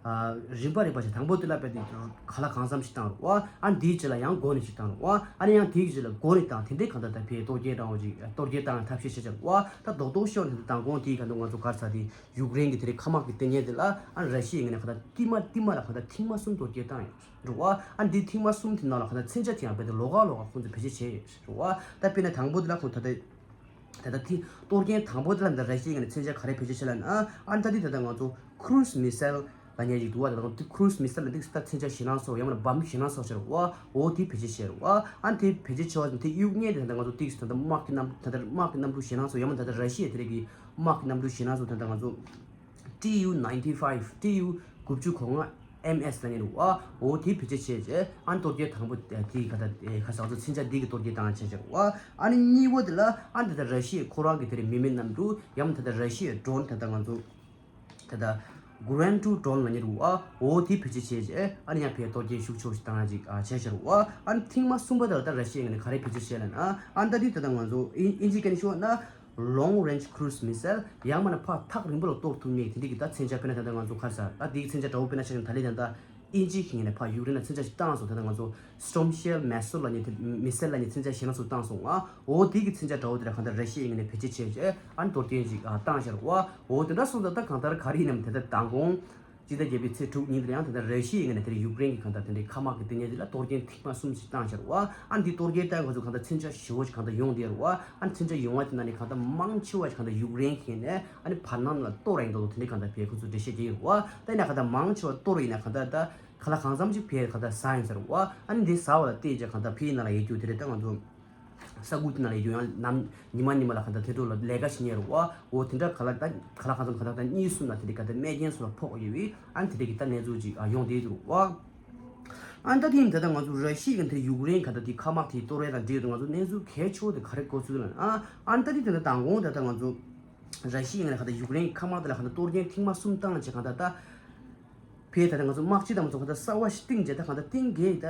ཨ། རིམ་པ་རིམ་པ་ཞིག་དང་པོ་དེ་ལ་བས་དེ་ག་ལ་གང་འཚམ་ཞིག་བཏང་རུང་བ། ཨ་འདིའི་ཅིག་ལ་ཡང་འགོ་ནས་ཞིག་བཏང་རུང་བ། ཨ་ནི་ཡང་དེའི་ཅིག་ལ་འགོ་ནས་བཏང་དེ་འདྲའི་གང་ལྟར་ད་ཕའི་གཏོར་སྐྱོན་བཏང་བ་ཅིག་གཏོར་སྐྱོན་བཏང་བའི་ཐབས་ཤེས་བྱེད་ཅིག་བ། ད་རྡོག་རྡོག་ཤོར་ནས་དེ་དང་གོང་དེའི་གང་ལྟར་ང་ཚོ་གར་ས་དེ་ཡུཀ་རེན་གྱི་དེ་རིང་མཁའ་དམག་གི་ལྟེ་གནས་དེ་ལ། ཨ་ར་ཤི་ཡའི་ངོས་ནས་གང་ལྟར་ཐེངས་མ་ཐེངས་མ་ལ་གང་ལྟར་ཐེངས་མ་གསུམ་གཏོར་སྐྱོན་བཏང་ཡོད། རེད་བ། ཨ་འདི་ཐེངས་མ་གསུམ་དེ་ནང་ལ་གང་ལྟར་མཚོན་ཆ་དེ་ཡང་རྦད་དེ་ལོགས་ཀ་ལོགས་ཀ་ཁོང་ཚོས་བེད་སྤྱོད་བྱས་ཡོད་རེད་བ། ད་དཔེར་ན་དང་པོ་དེ་ལ་ཁོང་ད་ལྟ་ད་ལྟ་ཐེངས་གཏོར་སྐྱོན་དང་པོ་དེ་ལ་འདི་ར་ཤི་ཡའི་ངོས་ནས་མཚོན་ཆ་ག་རེ་བེད་སྤྱོད་བྱས་ལབ་ན། ཨ་ད་འདི་ད་ལྟ་ང་ཚོ་ཁུ་རུ་སི་མི་སེལ་ལབ་མཁན་ཞིག་འདུག་བ། ད་ལྟ་ཁུ་རུ་སི་མི་སེལ་ལ་འདི་ད་མཚོན་ཆ་ཞེད་སྣང་ཚ་བོ་ཡང་མིན་ན་འབམ་ཞེད་སྣང་ཚ་བོ་ཆགས་རེད་བ། འོ་དེ་བེད་སྤྱོད་བྱས་རེད་བ། ཨ་དེ་བེད་སྤྱོད་བྱས་བ་དེ་གཡུག་མཁན་དེ་ད་ལྟ་ང་ཚོ་ཏིག་ཙམ་ད་ལྟ་དམག་གི་གནམ་ད་ལྟ་དམག་གི་གནམ་གྲུ་ཞེད་སྣང་ཚ་བོ་ཡང་མིན་ན་ད་ལྟ་ར་ཤི་ཡའི་དེ་རིང་གི་དམག་གི་གནམ་གྲུ་ཞེད་སྣང་ཚ་བོ་ད་ལྟ་ང་ཚོ། ཏི་ཡུ་ནའིན་ཊི་ཕའིབ། ཏི་ཡུ་དགུ་བཅུ་གོ་ལྔ་ཨེམ་ཨེས་ལབ་མཁན་འདུག་བ། འོ་དེ་བེད་སྤྱོད་བྱས་རྗེས་ཨ་ནི་གཏོར་སྐྱོན་དང་པོ་དེ་ག་ད་ག་ས་ང་ཚོ་མཚོན་ཆ་འདི་གི་གཏོར་སྐྱོན་བཏང་བྱས་བྱས་བ། ཨ་ནི་གཉིས་པ་དེ་ལ་ཨ་ནི་ད་ལྟ་ར་ཤི་ཡའི་ཁོ་རང་གི་དེ་རིང་མི་མེད་གནམ་གྲུ་ཡང་མིན་ད་ལྟ་ར་ཤི་ཡའི་ཌོ་རོན་ད་ལྟ་ང་ཚོ་ད་ལྟ་གུ་རན་ཊུ་ཌོ་རོན་ལབ་མཁན་འདུག་བ། འོ་དེ་བེད་སྤྱོད་བྱས་རྗེས་ཨ་ནི་ཡང་ཕའི་གཏོར་སྐྱོན་ཤུགས་ཆེ་བོ་ཞིག་བཏང་ཡ་ཅིག་ཨ་བྱས་བྱས་བ། ཨ་ནི་ཐེངས་མ་གསུམ་པ་དེ་ལ་ད་ར་ཤི་ཡའི་ངོས་ནས་ག་རེ་བེད་སྤྱོད་བྱས་ལབ་ན། ཨ་ནི་ད་འདི་ད་ལྟ་ང་ཚོ་ཨིན་ཨིན་ཇི་སྐད་ནས་ཤོད་ན། Long Range Cruise Missile ཡང་མིན་ན་ཕར་ཐག་རིང་པོ་ལ་གཏོར་ཐུབ་མཁན་དེ་འདྲ་གི་ད་མཚོན་ཆ། དཔེར་ན་ད་ལྟ་ང་ཚོ་ག་རེ་ཟེར་ད་དེའི་མཚོན་ཆ་འདྲ་བོ་དཔེར་ན་ཆ་བཞག་ན་ད་ལྟ་ད་ལྟ་ཨིན་ཇི་གི་ངོས་ནས་ཕར་ཡུཀ་རེན་ལ་མཚོན་ཆ་ཞིག་བཏང་སོང་། ད་ལྟ་ང་ཚོ་Storm Shadow Missile ལབ་མཁན་དེ་མི་སེལ་ལབ་མཁན་མཚོན་ཆ་ཞིག་ན་ཚུར་བཏང་སོང་ང་། འོ་དེ་གི་མཚོན་ཆ་འདྲ་བོ་དེ་ལ་གང་ལྟར་ར་ཤི་ཡའི་ངོས་ནས་བེད་སྤྱོད་བྱས་རྗེས་ཨ་ནི་གཏོར་སྐྱོན་ཅིག་ཨ་བཏང་ཤར་བ། འོ་དེ་འདྲ་སོང་ཙང་ད་གང་ལྟར་ག་རེ་ཡིན་ནམ་དེ་ལྟར་མདང་དགོང་སྤྱི་ཟླ་བརྒྱད་པའི་ཚེས་དྲུག་ཉིན་དེར་ཡང་དེ་ལྟར་ར་ཤི་ཡའི་ངོས་ནས་དེར་ཡུཀ་རེན་གྱི་གང་ལྟར་དེ་འདྲའི་མཁའ་དམག་གི་ལྟེ་གནས་དེ་ལ་གཏོར་སྐྱོན་ཐེངས་མ་གསུམ་ཞིག་བཏང་ཤར་བ། ཨ་ནི་འདི་གཏོར་སྐྱོན་བཏང་ཁོ་ཚོ་གང་ལྟར་མཚོན་ཆ་ཞེ་པོ་ཞིག་གང་ལྟར་ཡོང་བསྡད་རེད་བ། ཨ་ནི་མཚོན་ཆ་ཡོང་བ་དེ་ནང་ནས་གང་ལྟར་མང་ཆེ་བ་ཞིག་གང་ལྟར་ཡུཀ་རེན་གྱི་ནས་ཨ་ནི་བར་སྣང་ལ་གཏོར་ཡིན་མདོག་དེ་འདྲའི་གང་ལྟར་བས་ཁོ་ཚོ་འགྲེལ་བཤད་བྱས་ཡོད་རེད་བ། ད་ཡིན་ན་གང་ལྟར་མང་ཆེ་བ་གཏོར་ཡིན་ན་གང་ལྟར་ད་ག་ལ་གང་འཚམ་ཅིག་བས་གང་ལྟར་ཟ་ཡིན་ཟེར་བ། ཨ་ནི་འདི་ཟ་བ་ལ་བལྟས་རྗེས་གང་ལྟར་ཕའི་ནང་ལ་ཡོད་རྒྱུ་དེ་རེད། ད་ང་ཚོ། ས་ཁུལ་དེ་ནང་ལ་ཡོད་ཡང་ནམ་ཉི་མ་ཉི་མ་ལ་གང་ལྟར་དེ་འཕྲོ་ལ་ལས་ཀ་བྱེད་མཁན་རེད་བ། འོ་དེ་འདྲ་ག་ལ་ད་ག་ལ་གང་འཚམ་གང་ལྟར་ད་གཉིས་གསུམ་ལ་དེ་འདྲའི་གང་ལྟར་རྨས་སྐྱོན་སོགས་ལ་ཕོག་ཡོད་པའི་ཨ་ནི་དེ་འདྲའི་གི་ད་གནས་ཚུལ་ཅིག་ཨ་ཡོང་བསྡད་འདུག་བ། ཨ་ནི་ད་དེ་ཡིན་ད་ལྟ་ང་ཚོ་ར་ཤི་ཡའི་གི་དེ་ཡུཀ་རེན་གང་ལྟར་དེ་མཁའ་དམག་དེ་གཏོར་བ་དང་འབྲེལ་ཏེ་ང་ཚོ་གནས་ཚུལ་གལ་ཆེ་བོ་དེ་ག་རེ་གོ་ཚུལ་ལ་ཨ་ཨ་ནི་ད་དེ་ད་ལྟ་མདང་དགོང་ད་ལྟ་ང་ཚོ་ར་ཤི་ཡའི་གི་གང་ལྟར་ཡུཀ་རེན་མཁའ་དམག་དེ་ལ་གང་ལྟར་གཏོར་སྐྱོན་ཐེངས་མ་གསུམ་བཏང་བྱས་གང་ལྟར་ད། ཕའི་ད་ལྟ་ང་ཚོ་དམག་སྤྱི་དང་མ་ཚོ་གང་ལྟར་གསར་བ་ཞིག་བཏིང་རྗེས་ད་གང་ལྟར་བཏིང་གི་ད་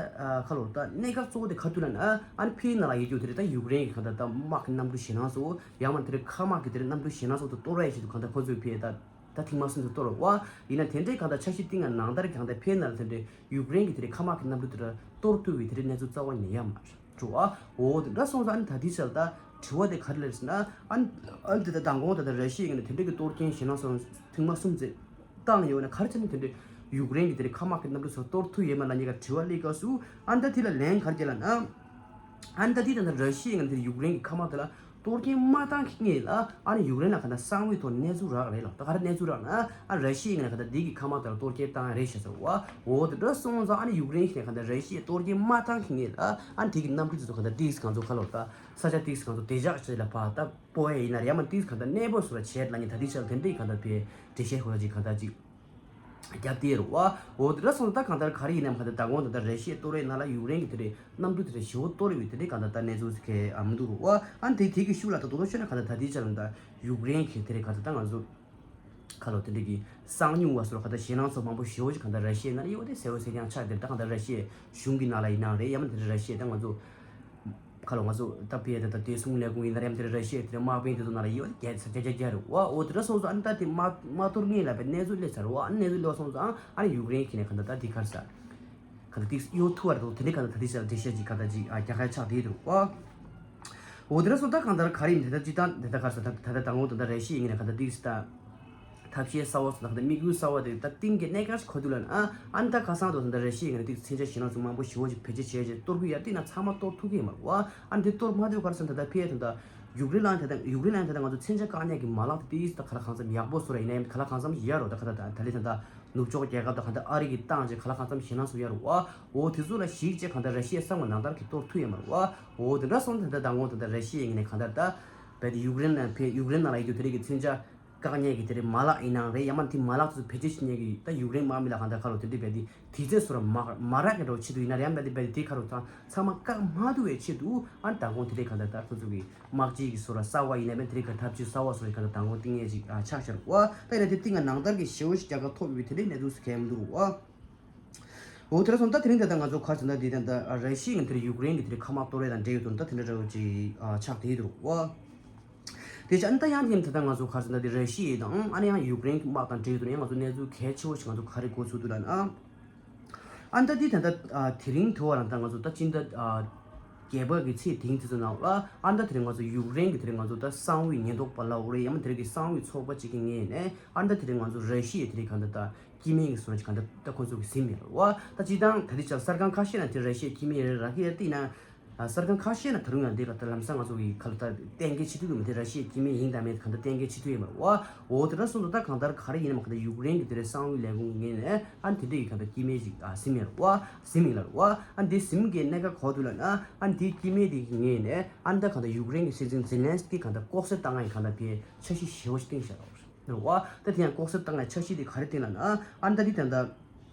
ཁ་ལོ་ད་གནད་འགག་གཙོ་བོ་དེ་ག་དུས་ལ་ན་ཨ་ནི་ཕའི་ནང་ལ་ཡོད་རྒྱུ་དེ་རེད། ད་ཡུཀ་རེན་གྱི་གང་ལྟར་ད་དམག་གི་གནམ་གྲུ་ཞེད་སྣང་ཚ་བོ་ཡང་མིན་དེ་རིང་མཁའ་དམག་གི་དེ་རིང་གནམ་གྲུ་ཞེད་སྣང་ཚ་བོ་དེ་གཏོར་བ་ཡེ་ཞིག་ཏུ་གང་ལྟར་ཁོ་ཚོས་ཕའི་ད་ད་ཐེངས་མ་གསུམ་དུ་གཏོར་བ་ཡིན་ན་དེ་འདྲའི་གང་ལྟར་འཆར་གཞི་བཏིང་ཡ་ནང་ལྟར་གང་ལྟར་ཕའི་ནང་ལ་དེ་འདྲའི་ཡུཀ་རེན་གྱི་དེ་རིང་མཁའ་དམག་གི་གནམ་གྲུ་དེ་ར་གཏོར་ཐུབ་པའི་དེ་རིང་གནས་ཚུལ་རྩ་བ་ནས་ཡོད་མ་རེད། འགྲོ་བ། འོ་དེ་འདྲ་སོང་ཙང་ཨ་ནི་ད་ལྟའི་ཆར་ད་དྲི་བ་དེ་ག་རེ་ལབ་ཟེར་ན། ཨ་ནི་ཨ་ནི་དེ་ད་མདང་དགོང་ད་ལྟ་ར་ཤི་ཡའི་ངོས་ནས་དེ་འདྲ་གི་གཏོར་སྐྱོན་ཞེད་སྣང་སོང་ཐེངས་མ་གསུམ་ཙམ་བཏང་ཡོད་ན་ག་རེ་བྱས་ནས་དེ་འདྲ་ཡུཀ་རེན་གྱི་དེ་རིང་མཁའ་དམག་གི་གནམ་གྲུ་ཚོ་གཏོར་ཐུབ་ཡོད་མེད་ལབ་མཁན་གྱི་དྲི་བ་སླེབས་སྐབས་སུ་ཨ་ནི་ད་དེ་ལ་ལན་ག་རེ་བརྒྱབ་ལབ་ན། ཨ་ནི་ད་དེ་ད་ལྟ་ར་ཤི་ཡའི་ངོས་ནས་དེ་ཡུཀ་རེན་གྱི་མཁའ་དམག་དེ་ལ་གཏོར་སྐྱོན་མ་བཏང་མཁན་ལ་ཨ་ནི་ཡུཀ་རེན་ལ་ག་ད་གསང་བའི་ཐོག་གནས་ཚུལ་རག་རེད་ལ། ད་ག་རེ་གནས་ཚུལ་རག་ན་ཨ་ར་ཤི་ཡའི་ངོས་ནས་ག་ད་དེ་གི་མཁའ་དམག་དེ་ལ་གཏོར་སྐྱོན་བཏང་ཡ་རེད་ཤག་ཟེར་བ། འོ་དེ་འདྲ་སོང་ཙང་ཨ་ནི་ཡུཀ་རེན་གྱི་ག་ད་ར་ཤི་ཡས་གཏོར་སྐྱོན་མ་བཏང་མཁན་ལ་ཨ་ནི་དེ་གི་གནམ་གྲུ་དེ་ཚོ་ག་ད་ཏིག་ཙམ་གང་ཚོ་ག་ལོ་ད། ས་ཆ་ཏིག་ཙམ་གང་ཚོ་དེ་ཇག་བྱས་ལ་ཕར་ད་སྤོ་ཡ་ཡིན་ན་རེད། ཡང་མ་ཏིག་ཙམ་གང་ད་གནས་སྤོ་སོགས་ལ་བྱས་ལ་ནི་ད་ཏིག་ཙམ་དེ་འདྲའི་གང་ད་པའི་འགྲེལ་བཤད་ཧོ་ཡ་ཅིག་གང་ད་ཅིག་རྒྱབ་དེ་རུ་བ། འོ་དེ་འདྲ་སོང་ད་གང་ལྟར་ག་རེ་ཡིན་ནམ་གང་ད་ད་དགོང་ད་ད་རེ་ཤེས་ཏོ་རེ་ན་ལ་ཡུཀ་རེན་གྱི་དེ་རེ་གནམ་གྲུ་དེ་རེ་ཞི་བོ་ཏོ་རེ་བའི་དེ་འདྲའི་གང་ད་ད་གནས་ཚུལ་ཟེར་མཁན་ཨ་མི་འདུག་རུ་བ། ཨ་ནི་དེ་དེ་གི་ཤུགས་ལ་ད་དོ་དོ་ཤོད་ན་གང་ད་ད་དེ་ཅག་ལ་ད་ཡུཀ་རེན་གྱི་དེ་རེ་གང་ད་ད་ང་ཚོ་ཁ་ལོ་དེ་འདྲ་གི་གསང་མྱུལ་བ་སོགས་གང་ད་ཞེད་སྣང་ཚོ་མང་པོ་ཞི་བོ་ཞིག་གང་ད་རེ་ཤེས་ན་ཡོད་དེ་ཟེར་བ་ཟེར་ཀྱང་ཆགས་དེ་ད་གང་ད་རེ་ཤེས་གཞུང་གི་ནང་ལ་ཡིན་ན་རེད། ཡང་མ་དེ་རེ་ཤེས་ད་ང་ཚོ། ཁ་ལོ་ང་ཚོ་ད་ཕི་ཡ་ད་ད་དེ་སུང་ལས་ཁུངས་ཡིན་ན་རེམ་དེ་རེ་ར་ཤི་ཡ་དེ་རེ་དམག་དཔོན་དེ་ཚོ་ནང་ལ་ཡོད་རྒྱ་ས་རྒྱ་རྒྱ་རྒྱ་རེད་བ། འོ་དེ་འདྲ་སོང་ཙང་ཨ་ནི་ད་དེ་མ་མ་གཏོར་ངེས་ལ་བའི་གནས་ཚུལ་སླེབས་ཚར་བ། ཨ་ནི་གནས་ཚུལ་སླེབས་སོང་ཙང་ཨ་ནི་ཡུཀ་རེན་གྱི་ནས་ག་ད་ད་དེ་གར་ས་ག་ད་དེ་གཡོ་ཐུ་བར་དུ་དེ་འདྲ་ག་ད་ད་དེ་ས་འགྲེལ་བཤད་ཅིག་ག་ད་ཅིག་ཨ་རྒྱ་གར་ཆགས་དེ་རེད་བ། འོ་དེ་འདྲ་སོང་ད་གང་ལྟར་ག་རེ་ཡིན་དེ་ད་ཅི་ད་དེ་ད་གར་ས་ད་ད་ད་ད་ངོ་ད་ད་ར་ཤི་ཡ་ཡིན་ན་ག་ད་དེ་ས་ད། ཐབས་ཤེས་གསར་བ་སོགས་དང་དམིགས་ཡུལ་གསར་བ་དེ་ད་གཏིང་གི་གནད་འགག་ཞིག་གོ་དུས་ལ་ཨ་ཨ་ནི་ད་ཁ་སང་དུ་ད་ར་ཤི་ཡ་ངས་དེ་མཚོན་ཆ་ཞེད་སྣང་ཚོ་མང་པོ་ཞི་བོ་ཞིག་བེད་སྤྱོད་བྱས་རྗེས་གཏོར་གི་ཡ་དེ་ན་ཚང་མ་གཏོར་ཐུབ་ཀྱི་མ་རེད་བ། ཨ་ནི་དེ་གཏོར་མ་ཐུབ་གར་སོང་ད་ད་ཕི་ཡ་དང་ད་ ཡུཀ་རེན་ལ་ད་ལྟ་ཡུཀ་རེན་ལ་ད་ལྟ་ང་ཚོ་མཚོན་ཆ་བཀག་ཉར་གྱི་མ་ལག་དེ་ཏིས་ད་ག་ལ་གང་འཚམ་ཡག་པོ་བཟོ་ར་ཡིན་ན་ཡང་ག་ལ་གང་འཚམ་ཡར་རོ་ད་ག་ད་ད་ད་ལི་ད་ད་ནུབ་ཕྱོགས་རྒྱལ་ཁབ་ད་ག་ད་ཨ་རི་གི་ཏང་ཅེ་ག་ལ་གང་འཚམ་ཞེད་སྣང་བཟོ་ཡར་རོ་ཨ། འོ་དེ་ཚོ་ལ་གཞིགས་ཅེ་གང་ད་ར་ཤི་ཡ་གསང་བ་ནང་ལྟར་གྱི་གཏོར་ཐུབ་ཡོད་མ་རེད་ཨ། འོ་དེ་འདྲ་སོང་ད་ད་དང་འོ་ད་ད་ར་ཤི་ཡ་ཡིན་ནས་གང་ད་ད་བས་ད་ཡུཀ་རེན་ལ་ཕེ་ཡུཀ་རེན་ནང་ལ་ཡོད་དུ་དེ་རིགས་ཀྱི་མཚོན་ཆ་བཀག་ཉར་གྱི་དེ་རིགས་མ་ལག་ཡིན་ནའང་རེད་ཡང་མ་དེ་མ་ལག་དེ་ཚོ་བེད་སྤྱོད་བྱེད་མཁན་གྱི་ད་ཡུཀ་རེན་དམག་མི་ལ་གང་ད་ག་རོ་དེ་འདྲ་བས་ད་དུས་ཚོད་སོར་མ་མ་རག་གི་འགྲོ་ཆེད་དུ་ཡིན་ན་རེད་ཡང་མ་དེ་བས་ད་དེ་ག་རོ་ཚང་ཚང་མ་བཀག་མ་ཐུབ་པའི་ཆེད་དུ་ཨ་ནི་ད་དགོང་དེ་འདྲའི་གང་ལྟར་ད་ཁོ་ཚོ་གི་དམག་སྤྱི་གི་སོར་གསར་བ་ཡིན་ན་མེད་དེ་འདྲའི་ག་ཐབས་ཇུས་གསར་བ་སོར་གང་ལྟར་ད་དགོང་བཏིང་ངེས་ཅིག་ཨ་ཆགས་ཤར་བ་ད་ཡིན་ན་དེ་བཏིང་ང་ནང་ལྟར་གྱི་ཞེ་བོ་ཞིག་རྒྱ་གར་ཐོབ་ཡོད་པའི་དེ་འདྲའི་གནས་ཚུལ་སྐྱེལ་མི་འདུག་བ། འོ་དེ་འདྲ་སོང་ད་དེ་རིང་ད་ལྟ་ང་ཚོ་ག་རེ་ཟེར་ན་དེ་ད་ལྟ་ར་ཤི་ཡའི་དེ་ཡུཀ་རེན་གི་དེ་ཁ་དམག་གཏོར་རེས་དང་འབྲེལ་ཡོད་དོན་ད་དེ་འདྲ་འདྲ་བོ་ཅིག་ཨ་ཆགས་བསྡད་ཡོད་འདུག་བ། དེ་ཆ་ཨ་ནི་ད་ཡང་དེ་ད་ལྟ་ང་ཚོ་ག་རེ་ཟེར་ན་དེ་ར་ཤི་ཡ་དང་ཨ་ནི་ཡང་ཡུཀ་རེན་གྱི་དམག་དང་འབྲེལ་ཡོད་དུ་ཡང་ང་ཚོ་གནས་ཚུལ་གལ་ཆེ་བོ་ཞིག་ང་ཚོ་ག་རེ་གོ་ཚུལ་འདུག་ལབ་ན། ཨ་ནི་ད་དེ་ད་ལྟ་དེ་རིང་དུ་བ་རང་ད་ང་ཚོ་ད་སྤྱི་ཟླ་བརྒྱད་པ་གི་ཚེས་དེང་དེ་ཚོ་ནང་ལ་ཨ་ནི་ད་དེ་རིང་ང་ཚོ་ཡུཀ་རེན་གྱི་དེ་རིང་ང་ཚོ་ད་གསང་བའི་ཉེན་རྟོག་པ་ལ་འོ་རེད་ཡང་མ་དེ་རིང་གི་གསང་བའི་ཚོགས་པ་གཅིག་གི་ངོས་ནས་ཨ་ནི་ད་དེ་རིང་ང་ཚོ་ར་ཤི་ཡའི་དེ་རིང་གང་ད་ད་སྐྱེ་དམན་གྱི་སོ་ར་ཅིག་གང་ད་ད་ཁོ་ཚོ་གི་ཟིན་མེད་རེད་བ། ད་སྤྱི་བཏང་ད་དེ་ཆ་གསར་ཁང་ཁ་ཤས་ན་དེ་ར་ཤི་ཡའི་སྐྱེ་དམན་རེད་ར་ཁི་ཡ་དེ་ན། གསར་ཁང་ཁ་ཤས་ན་ད་རུང་ཡང་འདི་ག་ད་ལམ་སང་ང་ཚོ་གི་ག་ལ་ད་གཏན་འཁེལ་བྱེད་ཐུབ་ཀྱི་མི་དེ་ར་ཤི་ཡའི་སྐྱེ་དམན་ཡིན་དང་མེད་གང་ད་གཏན་འཁེལ་བྱེད་ཐུབ་ཡོད་མ་རེད་བ། འོ་དེ་འདྲ་སོང་ཙང་ད་གང་ལྟར་ག་རེ་ཡིན་ནམ་གང་ད་ཡུཀ་རེན་གྱི་དེ་རེད་གསང་བའི་ལས་ཁུངས་ངོས་ནས་ཨ་ནི་དེ་འདྲས་ཀྱི་གང་ད་སྐྱེ་དམན་ཅིག་ཨ་ཟིན་ཡོད་རེད་བ། ཟིན་ཡོད་རེད་བ། ཨ་ནི་དེ་ཟིན་གྱི་གནད་འགག་ག་བ་འདུག་ལབ་ན་ཨ་ནི་དེ་སྐྱེ་དམན་དེ་གི་ངོས་ནས་ཨ་ནི་ད་གང་ད་ཡུཀ་རེན་གྱི་སྲིད་འཛིན་ཛེ་ལན་སི་ཀི་གང་ད་ལྐོག་གསོད་བཏང་ཡ་གང་ད་དེ་འཆར་གཞི་ཞེ་བོ་ཞིག་བཏིང་བཞག་རེད་བ། རེད་བ། ད་དེ་ཡང་ལྐོག་གསོད་བཏང་ཡ་འཆར་གཞི་དེ་ག་རེ་བཏིང་ལབ་ན་ཨ་ནི་ད་དེ་ད་ད།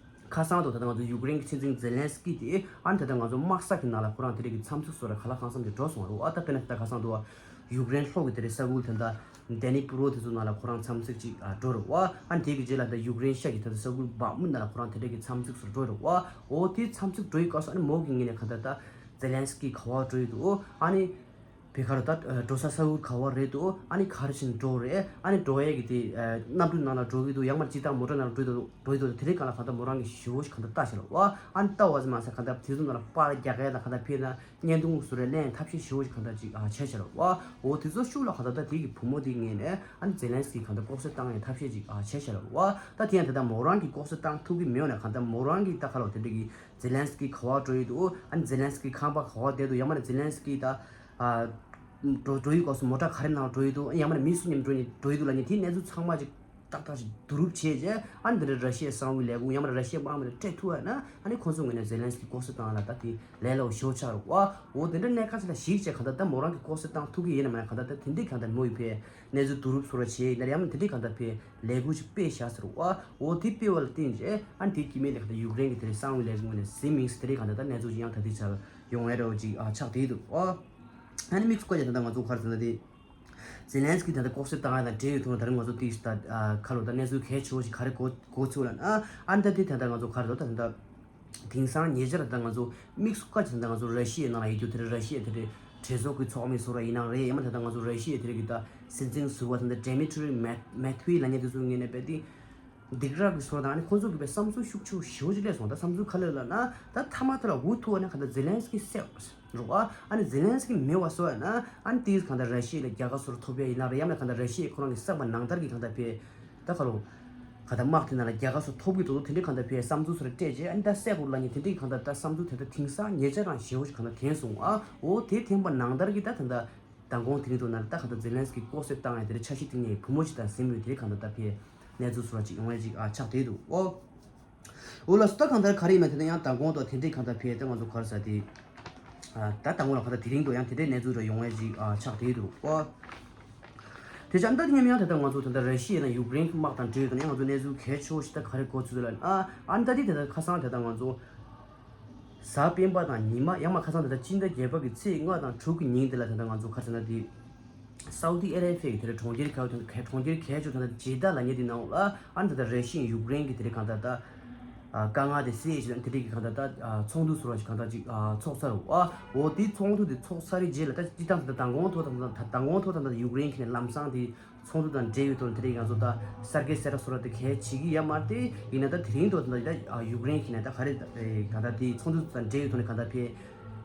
ཁ་སང་དུ་ད་ལྟ་ང་ཚོ་ཡུཀ་རེན་གྱི་སྲིད་འཛིན་ཛེ་ལན་སི་ཀི་དེ་ཨ་ནི་ད་ལྟ་ང་ཚོ་དམག་ས་གི་ནང་ལ་ཁོ་རང་དེ་རིགས་ཀྱི་འཚམས་གཟིགས་སོགས་ལ་ག་ལ་གང་འཚམ་ཅིག་འགྲོ་སོང་བ་རེད་བ། ཨ་ད་དཔེར་ན་ད་ལྟ་ཁ་སང་དུ་ཡུཀ་རེན་ལྷོ་གི་དེ་རིགས་ས་ཁུལ་དེ་འདྲ་ཌེ་ནི་པུ་རོ་དེ་ཚོ་ནང་ལ་ཁོ་རང་འཚམས་གཟིགས་ཅིག་འགྲོ་རེད་བ། ཨ་ནི་དེ་གི་རྗེས་ལ་ད་ཡུཀ་རེན་ཤར་གྱི་ད་ལྟ་ས་ཁུལ་བག་མུ་ནང་ལ་ཁོ་རང་དེ་རིགས་ཀྱི་འཚམས་གཟིགས་སོགས་འགྲོ་རེད་བ། འོ་དེ་འཚམས་གཟིགས་འགྲོ་ཡི་སྐབས་སུ་ཨ་ནི་མོ་གི་ངོས་ནས་ག་ད་ད་ཛེ་ལན་སི་ཀི་ག་བ་འགྲོ་ཡི་འདུག་ཨ་ནི། བེ་ཁ་རུ་ད་འགྲོ་ས་ས་ཁུལ་ག་བ་རེད་འདུག་ཨ་ནི་ག་རེ་བྱས་ནས་འགྲོ་རེད། ཨ་ནི་འགྲོ་ཡས་ཀྱི་དེ་གནམ་གྲུ་ནང་ལ་འགྲོ་གི་འདུག་ཡང་མ་སྤྱི་བཏང་མོ་ཊ་ནང་ལ་འགྲོ་འདུག་འགྲོ་གི་འདུག་དེ་རིང་གང་ལ་གང་ལྟར་མོ་རང་གི་ཞེ་བོ་ཞིག་གང་ལྟར་ལྟ་ཤེས་ལ་བ། ཨ་ནི་ལྟ་བ་ཟི་མ་ཟ་གང་ལྟར་དེ་ཚོ་ནང་ལ་པར་རྒྱག་ཡས་ལ་གང་ལྟར་ཕེབས་ན་བརྙན་ཐུང་བཟོ་རེས་ལེན་ཐབས་ཤེས་ཞེ་བོ་ཞིག་གང་ལྟར་ཅིག་ཨ་བྱས་ཤེས་ལ་བ། འོ་དེ་ཚོ་ཤུགས་ལ་གང་ལྟར་ད་དེ་གི་བུ་མོ་དེ་ངོས་ནས་ཨ་ནི་ཛེ་ལན་སི་ཀི་གང་ལྟར་ལྐོག་གསོད་བཏང་ཡས་ཐབས་ཤེས་ཅིག་ཨ་བྱས་ཤེས་ལ་བ། ད་དེ་ཡང་ད་ལྟ་མོ་རང་གི་ལྐོག་གསོད་བཏང་ཐུབ་ཀྱི་མེད་ན་གང་ལྟར་མོ་རང་གི་ད་ག་ལ་དེ་འདྲ་གི་ཛེ་ལན་སི་ཀི་ག་བ་འགྲོ་ཡི་འདུག་ཨ་ནི་ཛེ་ལན་སི་ཀི་ཁང་པ་ག་བ་བསྡད་འདུག་ཡང་མ་ནི་ཛེ་ལན་སི་ཀི་ད་ཨ་འགྲོ་འགྲོ་ཡི་སྐབས་སུ་མོ་ཊ་ག་རེ་ནང་འགྲོ་ཡི་འདུག་ཡང་མ་ནི་མི་སུ་མཉམ་འགྲོ་ནི་འགྲོ་ཡི་འདུག་ལབ་ནི་དེའི་གནས་ཚུལ་ཚང་མ་ཅིག་ཏག་ཏག་ཅིག་བསྡུ་རུབ་བྱས་རྗེས་ཨ་ནི་འདི་འདྲ་ར་ཤི་ཡའི་གསང་བའི་ལས་ཁུངས་ཡང་མ་ནི་ར་ཤི་ཡའི་དམག་མི་ལ་སྤྲད་ཐུབ་ཡ་ན་ཨ་ནི་ཁོང་ཚོའི་ངོས་ནས་ཛེ་ལན་སི་ཀི་ལྐོག་གསོད་བཏང་ཡ་ལ་ད་དེ་ལས་སླ་བོ་ཞེ་བོ་ཆགས་རེད་བ། འོ་དེ་འདྲ་གནད་འགག་ཅིག་ལ་གཞིགས་བྱས་གང་ལྟར་ད་མོ་རང་གི་ལྐོག་གསོད་བཏང་ཐུབ་ཀྱི་ཡིན་ན་མ་ན་གང་ལྟར་ད་དེ་འདྲའི་གང་ལྟར་མོ་ཡི་ཕའི་གནས་ཚུལ་བསྡུ་རུབ་སོགས་ར་བྱས་ཡིན་ན་ཡང་དེ་འདྲའི་གང་ལྟར་ཕའི་ལས་འགུལ་ཞིག་སྤེལ་བཞག་ཟེར་བ། འོ་དེ་སྤེལ་བ་ལ་བརྟེན་རྗེས་ཨ་ནི་དེའི་སྐྱེ་དམན་དེ་གང་ལྟར་ཡུཀ་རེན་གྱི་དེ་རིང་གསང་བའི་ལས་འགུལ་ནས་ཟིན་མིན་ཟེར་དེ་རིང་གང་ལྟར་ད་གནས་ཚུལ་ཅིག་ཡང་ད་ལྟའི་ཆར་ཡོང་ཡ་འདྲ་བོ་ཅིག་ཨ་ཆགས་བསྡད་འདུག་ཨ་ནི་དམིགས་སུ་བཀར་ཡ་ད་ལྟ་ང་ཚོ་ག་རེ་ཟེར་ན་དེ་ཛེ་ལན་སི་ཀི་ད་ལྟ་ལྐོག་གསོད་བཏང་ཡ་དང་འབྲེལ་ཡོད་ཐོག་ནས་ད་རིང་ང་ཚོ་དེ་ད་ཁ་ལོ་ད་གནས་ཚུལ་གལ་ཆེ་བོ་ཞིག་ག་རེ་གོ་གོ་ཚུལ་ལ་ན་ཨ་ནི་ད་དེ་ད་ལྟ་ང་ཚོ་ག་རེ་ད་ད་ད། དེང་སང་ཉེ་ཆར་ད་ང་ཚོ་དམིགས་སུ་བཀར་ཅིག་ད་ང་ཚོ་ར་ཤི་ཡའི་ནང་ལ་ཡོད་རྒྱུ་དེ་རེད། ར་ཤི་ཡའི་དེ་རེད་གྲོས་ཚོགས་ཀྱི་ཚོགས་མི་ཚོ་ར་ཡིན་ནའང་རེད། ཡང་མ་ད་ད་ང་ཚོ་ར་ཤི་ཡའི་དེ་རེད་གི་ད་སྲིད་འཛིན་ཟུར་པ་ད་ད་ཌེ་མི་ཊི་རི་མེ་མེ་ཐུའི་ལབ་མཁན་དེ་ཚོའི་ངོས་ནས་རྦད་དེ་སྡིགས་ར་གི་ཚོར་དང་ཨ་ནི་ཁོང་ཚོ་གི་བའི་བསམ་ཚུལ་ཤུགས་ཆེ་བོ་ཞེ་པོ་ཅིག་སླེབས་སོང་། ད་བསམ་ཚུལ་ག་རེ་ལབ་ན་ད་མཐའ་མ་ད་ལ་འུ་ཐུག་པ་ན་ག་ད་ཛེ་ལན་སི་ཀི་བསད་རོགས་ཨ་ནི་ཛེ་ལན་སི་ཀི་མེད་པ་བཟོ་ཡ་ན་ཨ་ནི་དེས་གང་ལྟར་ར་ཤི་ཡ་ལ་རྒྱལ་ཁ་སོར་ཐོབ་ཡ་ཡིན་ན་རེད། ཡང་ན་གང་ལྟར་ར་ཤི་ཡ་ཁོ་རང་གི་བསགས་པ་ནང་ལྟར་གྱི་གང་ལྟར་བས་ད་ག་རུ་ག་ད་དམག་དེ་ནང་ལ་རྒྱལ་ཁ་སོར་ཐོབ་གི་འདུག་དེ་འདྲའི་གང་ལྟར་བས་བསམ་ཚུལ་སོར་སྤྲད་རྗེས་ཨ་ནི་ད་བསད་དགོས་ལབ་ནི་དེ་འདྲའི་གང་ལྟར་ད་བསམ་ཚུལ་དེ་ད་དེང་སང་ཉེ་ཆར་རང་ཞེ་བོ་ཞིག་གང་ལྟར་ཐོན་སོང་ཨ། འོ་དེ་ཐོན་པ་ནང་ལྟར་གྱི་ད་ད་ད་མདང་དགོང་དེ་རིང་དུ་ནང་ལ་ད་གང་ལྟར་ཛེ་ལན་སི་ཀི་ལྐོག་གསོད་བཏང་ཡ་དེ་འདྲ་འཆར་གཞི་བཏིང་ནས་བུ་མོ་ཅིག་དང་གཟིགས་མོ་དེ་འདྲའི་གང་ལྟར་ད་བས་གནས་ཚུལ་སོར་ཅིག་ཡོང་ཡ་ཅིག་ཨ་ཆགས་བསྡད་འདུག་ཨོ། འོ་ལགས་སོ། ད་གང་ལྟར་ག་རེ་ཡིན་མིན་དེ་ནི་ཡང་མདང་དགོང་དང་དེ་འདྲའི་གང་ལྟར་བས་ད་ང་ཚོ་ག་རེ་ཟེར་དེ། ཨ་ད་མདང་དགོང་ལ་གང་ལྟར་དེ་རིང་དུ་ཡང་དེ་འདྲའི་གནས་ཚུལ་རེ་ཡོང་ཡ་ཅིག་ཨ་ཆགས་བསྡད་འདུག་ཨ། དེ་ཆ་ཨ་ད་དེ་མཉམ་ཡང་དེ་ལྟར་ང་ཚོ་དེ་ལྟར་ར་ཤི་ཡ་དང་ཡུཀ་རེན་གྱི་དམག་དང་འབྲེལ་ཡོད་དེ་ནས་ང་ཚོ་གནས་ཚུལ་གལ་ཆེ་བོ་ཞིག་ད་ག་རེ་གོ་ཚུལ་ལ་ཨ་ཨ་ད་དེ་དེ་ལྟར་ཁ་སང་དེ་ལྟར་ང་ཚོ་གཟའ་སྤེན་པ་དང་ཉི་མ་ཡང་མ་ཁ་སང་དེ་ལྟར་སྤྱི་ཟླ་བརྒྱད་པ་གི་ཚེས་ལྔ་དང་དྲུག་གི་ཉིན་དེ་ལ་དེ་ལྟར་ང་ཚོ་ག་རེ་ཟེར་ན་དེ། སའུ་ཏི་ཨ་རེ་བྷི་ཡའི་དེ་ལ་གྲོང་ཁྱེར་གལ་ཆེ་གྲོང་ཁྱེར་གལ་ཆེ་དེ་ལ་ཇེ་ད་ལབ་མཁན་དེ་ནང་ལ་ཨ་ནི་ད་ལྟ་ར་ཤི་ཡ་ཡུཀ་རེན་གྱི་དེ་རིང་གང་ལྟར་ད་དཀའ་ངལ་དེ་སེལ་ཞིག་དེ་རིང་གི་གང་ལྟར་ད་ཚོགས་འདུ་ཟུར་བ་ཞིག་གང་ལྟར་ཅིག་ཚོགས་ཚར་བ། འོ་དེ་ཚོགས་འདུ་དེ་ཚོགས་ཚར་རེད་རྗེས་ལ་ད་སྤྱི་བཏང་ད་མདང་དགོང་ཐོག་དང་མདང་དགོང་ཐོག་དང་ད་ཡུཀ་རེན་གྱི་ནས་ལམ་སང་དེ་ཚོགས་འདུ་དང་འབྲེལ་ཡོད་དོན་དེ་རིང་ང་ཚོ་ད་གསར་འགྱུར་གསལ་བསྒྲགས་ཟུར་བ་དེ་གལ་ཆེ་གི་ཡ་མ་རེད། དེ་ཡིན་ན་ད་དེ་རིང་ཐོག་དང་ད་ཡུཀ་རེན་གྱི་ནས་ད་ག་རེ་གང་ལྟར་དེ་ཚོགས་འདུ་དང་འབྲེལ་ཡོད་དོན་གང་ལྟར་ཕེ།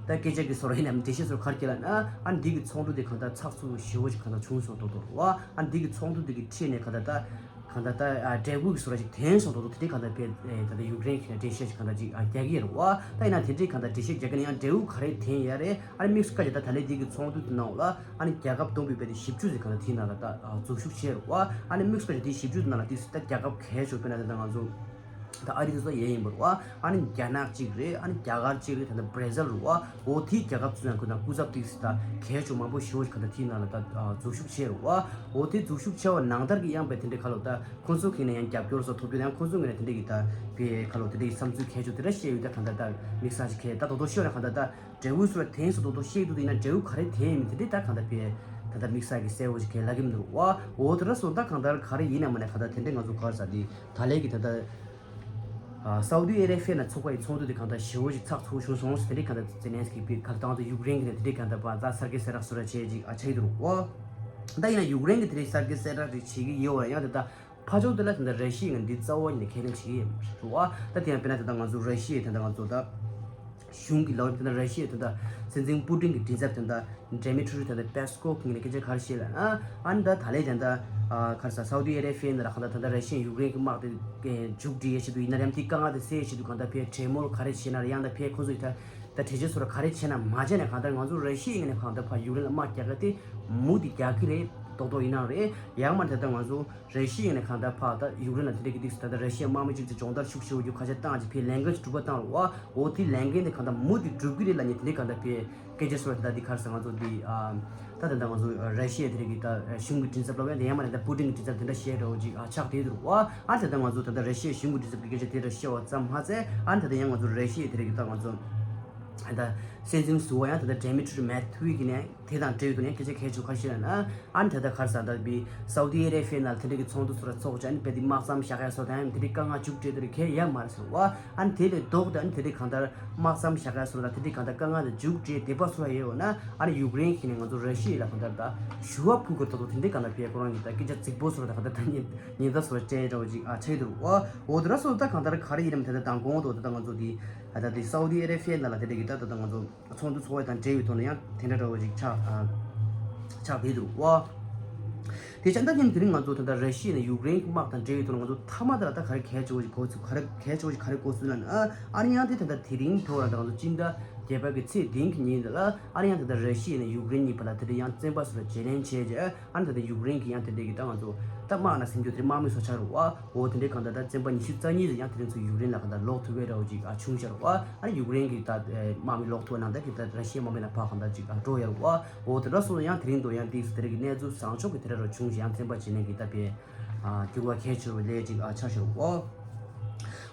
ད་སྐད་ཆ་གི་སོར་ཡིན་ནམ་འགྲེལ་བཤད་སོར་གར་སྐྱེལ་ལ་ན་ཨ་འདི་གི་ཚོགས་འདུ་དེ་གང་ལྟར་ཚགས་ཚུད་ཞེ་བོ་ཞིག་གང་ལྟར་བྱུང་སོང་དོ་དོ་རུ་ཨ་འདི་གི་ཚོགས་འདུ་དེ་གི་ཁྲིད་ནས་གང་ལྟར་ད་ གང་ལྟར་ད་ཨ་འབྲས་བུ་གི་བཟོ་འདྲ་ཞིག་དེང་སང་ཏོག་ཏོག་དེ་འདྲའི་གང་ལྟར་བས་ཨེ་ད་ལྟ་ཡུཀ་རེན་གྱི་འགྲེལ་བཤད་ཞིག་གང་ལྟར་ཅིག་ཨ་རྒྱག་གི་ཡོད་རེད་བ། ད་ཡིན་ན་དེ་འདྲའི་གང་ལྟར་འགྲེལ་བཤད་རྒྱག་གི་ན་ཡང་འབྲས་བུ་ག་རེ་དེང་ཡོད་རེད། ཨ་ནི་དམིགས་སུ་བཀར་བྱས་ད་ད་ལན་འདི་གི་ཚོགས་འདུ་དེ་ནང་ལ་ཨ་ནི་རྒྱལ་ཁབ་བསྡོམས་པའི་བས་དེ་བཞི་བཅུ་ཙམ་གང་ལྟར་དེའི་ནང་ལ་ད་ཨ་འཛུལ་ཞུགས་བྱས་རེད་བ། ཨ་ནི་དམིགས་སུ་བཀར་བྱས་དེ་བཞི་བཅུ་ནང་ལ་དེ་ད་རྒྱལ་ཁབ་ག་རེ་བྱུང་དཔེར་ན་ད་ལྟ་ང་ཚོ་ད་ཨ་རི་དེ་ཚོ་ཡས་ཡིན་པ་རེད་བ། ཨ་ནི་རྒྱ་ནག་གཅིག་རེད། ཨ་ནི་རྒྱ་གར་གཅིག་རེད། ད་ལྟ་བྷར་ཛིལ་རེད་བ། འོ་དེའི་རྒྱལ་ཁབ་ཚོ་ཡང་ཁོ་ན་སྐུ་ཚབ་ཏིག་སི་ད་གལ་ཆེ་མང་པོ་ཞེ་པོ་ཞིག་ག་ད་དེའི་ནང་ལ་ད་འཛུལ་ཞུགས་བྱས་རེད་བ། འོ་དེ་འཛུལ་ཞུགས་བྱས་པ་ནང་ལྟར་གྱི་ཡང་པའི་དེ་འདྲའི་ཁ་ལོ་ད་ཁོང་ཚོ་གི་ནས་ཡང་རྒྱབ་སྐྱོར་སོགས་ཐོབ་རྒྱུ་ཡང་ཁོང་ཚོ་གི་ནས་དེ་འདྲའི་གི་ད་པའི་ཁ་ལོ་དེ་འདྲའི་གི་བསམ་ཚུལ་གལ་ཆེ་དེ་འདྲ་བཤད་ཡོད། ད་ག་ད་ད་དམིགས་བསལ་ཞིག་གལ་ད་དོ་དོ་ཤོད་ན་ག་ད་ད་འབྲས་བུ་སོགས་ལ་དེང་སོ་དོ་དོ་བཤད་འདུག་ཡིན་ན་འབྲས་བུ་ག་རེ་དེ་ཡིན་མིན་དེ་འདྲའི་ད་ག་ད་པའི་ད་ད་དམིགས་བསལ་གི་གསལ་བོ་ཞིག་གལ་ལ་གི་མི་འདུག་བ། འོ་དེ་འདྲ་སོང་ད་གང་ལྟར་ག་རེ་ཡིན་ན་མ་ནས་ག་ད་དེ་འདྲའི་ང་ཚོ་ག་རེ་ཟ་དེ་ད་ལས་གི་ད་ད། ཨ་སའུ་ཏི་ཨ་རེ་བྷི་ཡ་ནང་ཚོགས་པ་ཡི་ཚོགས་འདུ་དེ་གང་ལྟར་ཞེ་པོ་ཞིག་ཚགས་ཚུད་བྱུང་སོང་ཟེར། དེ་རིང་གང་ལྟར་ཛེ་ལན་སི་ཀི་པའི་གར་སྟངས་དང་ཡུཀ་རེན་གྱི་དེ་རིང་གང་ལྟར་པ་ད་གསར་བརྗེ་གསལ་བསྒྲགས་སུ་ར་བྱས་ཅིག་ཨ་ཆགས་ཡོད་འདུག་གོ། ད་ཡིན་ན་ཡུཀ་རེན་གྱི་དེ་རིང་གསར་བརྗེ་གསལ་བསྒྲགས་དེ་བྱེད་ཀྱི་ཡོད་ར་ཡང་དེ་ད་ཕ་ཕྱོགས་དེ་ལ་དེ་འདྲ་ར་ཤི་ཡ་ང་འདི་རྩ་བ་ཉིད་ནས་ཁས་ལེན་བྱེད་ཀྱི་ཡོད་མ་རེད་བ། ད་དེ་ཡང་དཔེར་ན་དེ་ད་ང་ཚོ་ར་ཤི་ཡའི་དེ་འདྲ་ང་ཚོ་ད་གཞུང་གི་ལོ་རྒྱུས་དེ་འདྲ་ར་ཤི་ཡའི་དེ་འདྲ་སྲིད་འཛིན་པུ་ཏིན་གྱི་མགྲིན་ཚབ་དེ་འདྲ་ཌེ་མི་ཊི་རི་དེ་འདྲ་པེ་སི་ཀོབ་ངོས་ནས་སྐད་ཆ་ག་རེ་བཤད་ལབ་ན། ཨ་ནི་ད་ད་ལས་དེ་འདྲ་ཨ་ག་རེ་ཟ་སའུ་ཏི་ཨ་རེ་བྷི་ཡ་ནང་ལ་གང་ལྟར་ད་ལྟ་ར་ཤི་ཡ་ཡུཀ་རེན་གྱི་དམག་དེ་མཇུག་སྒྲིལ་ཡས་ཆེད་དུ་ཡིན་ན་རམ་དེ་དཀའ་ངལ་དེ་སེལ་ཡས་ཆེད་དུ་གང་ལྟར་ཕའི་གྲོས་མོལ་ག་རེ་བྱས་ན་རེད། ཡང་ད་ཕའི་ཁོ་ཚོ་ཡི་ད་ད་གྲོས་ཆོད་སོགས་ག་རེ་བྱས་ན་མ་བྱས་ན་གང་ལྟར་ང་ཚོ་ར་ཤི་ཡའི་ངོས་ནས་གང་ལྟར་ཕ་ཡུཀ་རེན་ལ་དམག་རྒྱག་གི་དེ་མུ་མཐུད་རྒྱག་གི་རེད། རྡོག་རྡོག་ཡིན་ནའང་རེད། ཡང་མ་ད་ལྟ་ང་ཚོ་ར་ཤི་ཡའི་ནས་གང་ལྟར་ཕར་ད་ཡུཀ་རེན་ལ་དེ་འདྲ་གི་དུས་སུ་ད་ལྟ་ར་ཤི་ཡའི་དམག་མི་གཅིག་ཅིག་སྦྱོང་བརྡར་ཤུགས་ཆེ་བོ་རྒྱུ་ཁ་ཆེ་བཏང་ཅིག་ཕའི་ལས་འགན་ཅིག་སྒྲུབ་པ་བཏང་རུང་བ། འོ་དེའི་ལས་འགན་དེ་གང་ལྟར་མུ་མཐུད་སྒྲུབ་གི་རེད་ལབ་མཁན་དེ་འདྲའི་གང་ལྟར་ཕའི་སྐད་ཆ་སོགས་ད་འདི་ག་རེ་ཟ་ང་ཚོ་འདི་ཨ་ད་ད་ལྟ་ང་ཚོ་ར་ཤི་ཡའི་དེ་འདྲ་གི་ད་གཞུང་གི་མགྲིན་ཚབ་ལབ་ཡ་དེ་ཡང་མ་རེད། ད་པུ་ཏིན་གྱི་མགྲིན་ཚབ་དེ་འདྲ་བཤད་འདྲ་བོ་ཅིག་ཨ་ཆགས་བསྡད་འདུག་བ། ཨ་ད་ལྟ་ང་ཚོ་ད་ལྟ་ར་ཤི་ཡའི་གཞུང་གི་མགྲིན་ཚབ་ཀྱི་སྐད་ཆ་དེ་འདྲ་བཤད་པ་ཙམ་མ་ཟད། ཨ་ད་ལྟ་ཡང་ང་ཚོ་ར་ཤི་ཡའི་དེ་འདྲ་གི་ད་ང་ཚོ་ད་སྲིད་འཛིན་ཟུར་པ་ཡང་ད་ལྟ་ཌེ་མི་ཊི་རི་མེད་ཐུ་ཝི་གི་ནས་དེ་དང་འབྲེལ་ཡོད་དུ་ནས་སྐད་ཆ་གལ་ཆེ་ཁ་ཤས་ལ་ན། ཨ་ནི་ད་ལྟ་ག་རེ་ཟ་ད་བི་སའུ་ཏི་ཨ་རེ་བྷི་ཡ་ནང་དེ་འདྲ་གི་ཚོགས་འདུ་སོགས་ལ་ཚོགས་བྱས། ཨ་ནི་བས་དེ་དམག་མཚམས་བཞག་ཡ་སོགས་དང་དེ་འདྲའི་དཀའ་ངལ་མཇུག་སྒྲིལ་དེ་འདྲ་གལ་ཡང་མ་རེད་ཟེར་བ། ཨ་ནི་དེ་ལས་ལྡོག་སྟེ་ཨ་ནི་དེ་འདྲའི་གང་ལྟར་དམག་མཚམས་བཞག་ཡ་སོགས་དང་དེ་འདྲའི་གང་ལྟར་དཀའ་ངལ་དེ་མཇུག་སྒྲིལ་བདེ་བ་སོགས་ལ་ཡོད་འོ་ན། ཨ་ནི་ཡུཀ་རེན་གྱིས་ནས་ང་ཚོ་ར་ཤི་ཡ་ལ་གང་ལྟར་ད་ཞུ་བ་ཕུལ་དགོས་ད་དོ་དེ་འདྲའི་གང་ལྟར་བས་ཁོ་རང་གིས་ད་སྐད་ཆ་རྫིག་པོ་སོགས་དང་གང་ལྟར་ད་ཉེན་ཉེན་བརྡ་སོགས་སྤྲད་འདྲ་བོ་ཅིག་ཨ་ཆགས་ཀྱི་འདུག་བ། འོ་དེ་འདྲ་སོགས་ད་གང་ལྟར་ག་རེ་ཡིན་ནམ་ད་ལྟ་མདང་དགོང་དུ་ད་ལྟ་ང་ཚོ་དེ་ད་ལྟ་དེ་སའུ་ཏི་ཨ་རེ་བྷི་ཡ་ནང་ལ་དེ་འདྲ་གི་ད་ད་ལྟ་ང་ཚོ་ཚོགས་འདུ་ཚོགས་པ་དང་འབྲེལ་བའི་ཐོག་ནས་ཡང་དེ་འདྲ་འདྲ་བོ་ཅིག་ཆགས་ཨ་ཆགས་བསྡད་འདུག་བ། དེ་བྱས་ད་ཐེངས་དེ་རིང་ང་ཚོ་ད་ལྟ་ར་ཤི་ཡ་ནས་ཡུཀ་རེན་གྱི་དམག་དང་འབྲེལ་བའི་ཐོག་ནས་ང་ཚོ་མཐའ་མ་དེ་ལ་ད་ག་རེ་གལ་ཆེ་བོ་ཞིག་གོ་ཚུལ་ག་རེ་གལ་ཆེ་བོ་ཞིག་ག་རེ་གོ་ཚུལ་ལབ་ན། ཨ་ཨ་ནི་ཡང་དེ་ད་ལྟ་དེ་རིང་ཐོག་ལ་ད་ང་ཚོ་སྤྱི་ཟླ་བརྒྱད་པ་གི་ཚེས་བདུན་གྱི་ཉིན་དེ་ལ་ཨ་ནི་ཡང་ད་ལྟ་ར་ཤི་ཡ་ནས་ཡུཀ་རེན་གཉིས་བར་ལ་དེ་འདྲ་ཡང་བཙན་པ་སོགས་ལ་བརྗེ་ལེན་བྱས་རྗེས། ཨ་ནི་ད་ལྟ་ཡུཀ་རེན་གྱི་ཡང་དེ་འདྲ་གི་ད་ང་ཚོ་ད་དམག་ནང་སེམས་རྒྱུ་དེ་དམག་མི་སོགས་ཆགས་རུང་བ། འོ་དེ་འདྲའི་གང་ལྟར་ད་བཙན་པ་ཉི་ཤུ་རྩ་གཉིས་ཙམ་ཡང་དེ་རིང་ཚོ་ཡུཀ་རེན་ལ་གང་ལྟར་ལོག་ཐུབ་པའི་འདྲ་བོ་ཅིག་ཨ་བྱུང་ཤར་བ། ཨ་ནི་ཡུཀ་རེན་གྱི་ད་དམག་མི་ལོག་ཐུབ་པ་ནང་ལྟར་གྱི་ད་ར་ཤི་ཡའི་དམག་མི་ལ་ཕར་གང་ལྟར་ཅིག་ཨ་འགྲོ་ཡར་བ། འོ་དེ་འདྲ་སོང་ཡང་དེ་རིང་དུ་ཡང་ཏིག་སི་དེ་རིང་གི་གནས་ཚུལ་བཟང་ཕྱོགས་ཀྱི་དེ་འདྲ་རུ་བྱུང་ཞིང་ཡང་བཙན་པ་བྱེད་ལེན་གྱི་ད་པའི་ཨ་འགྱུར་བ་གལ་ཆེ་བའི་ལས་ཅིག་ཨ་ཆགས་ཤར་བ།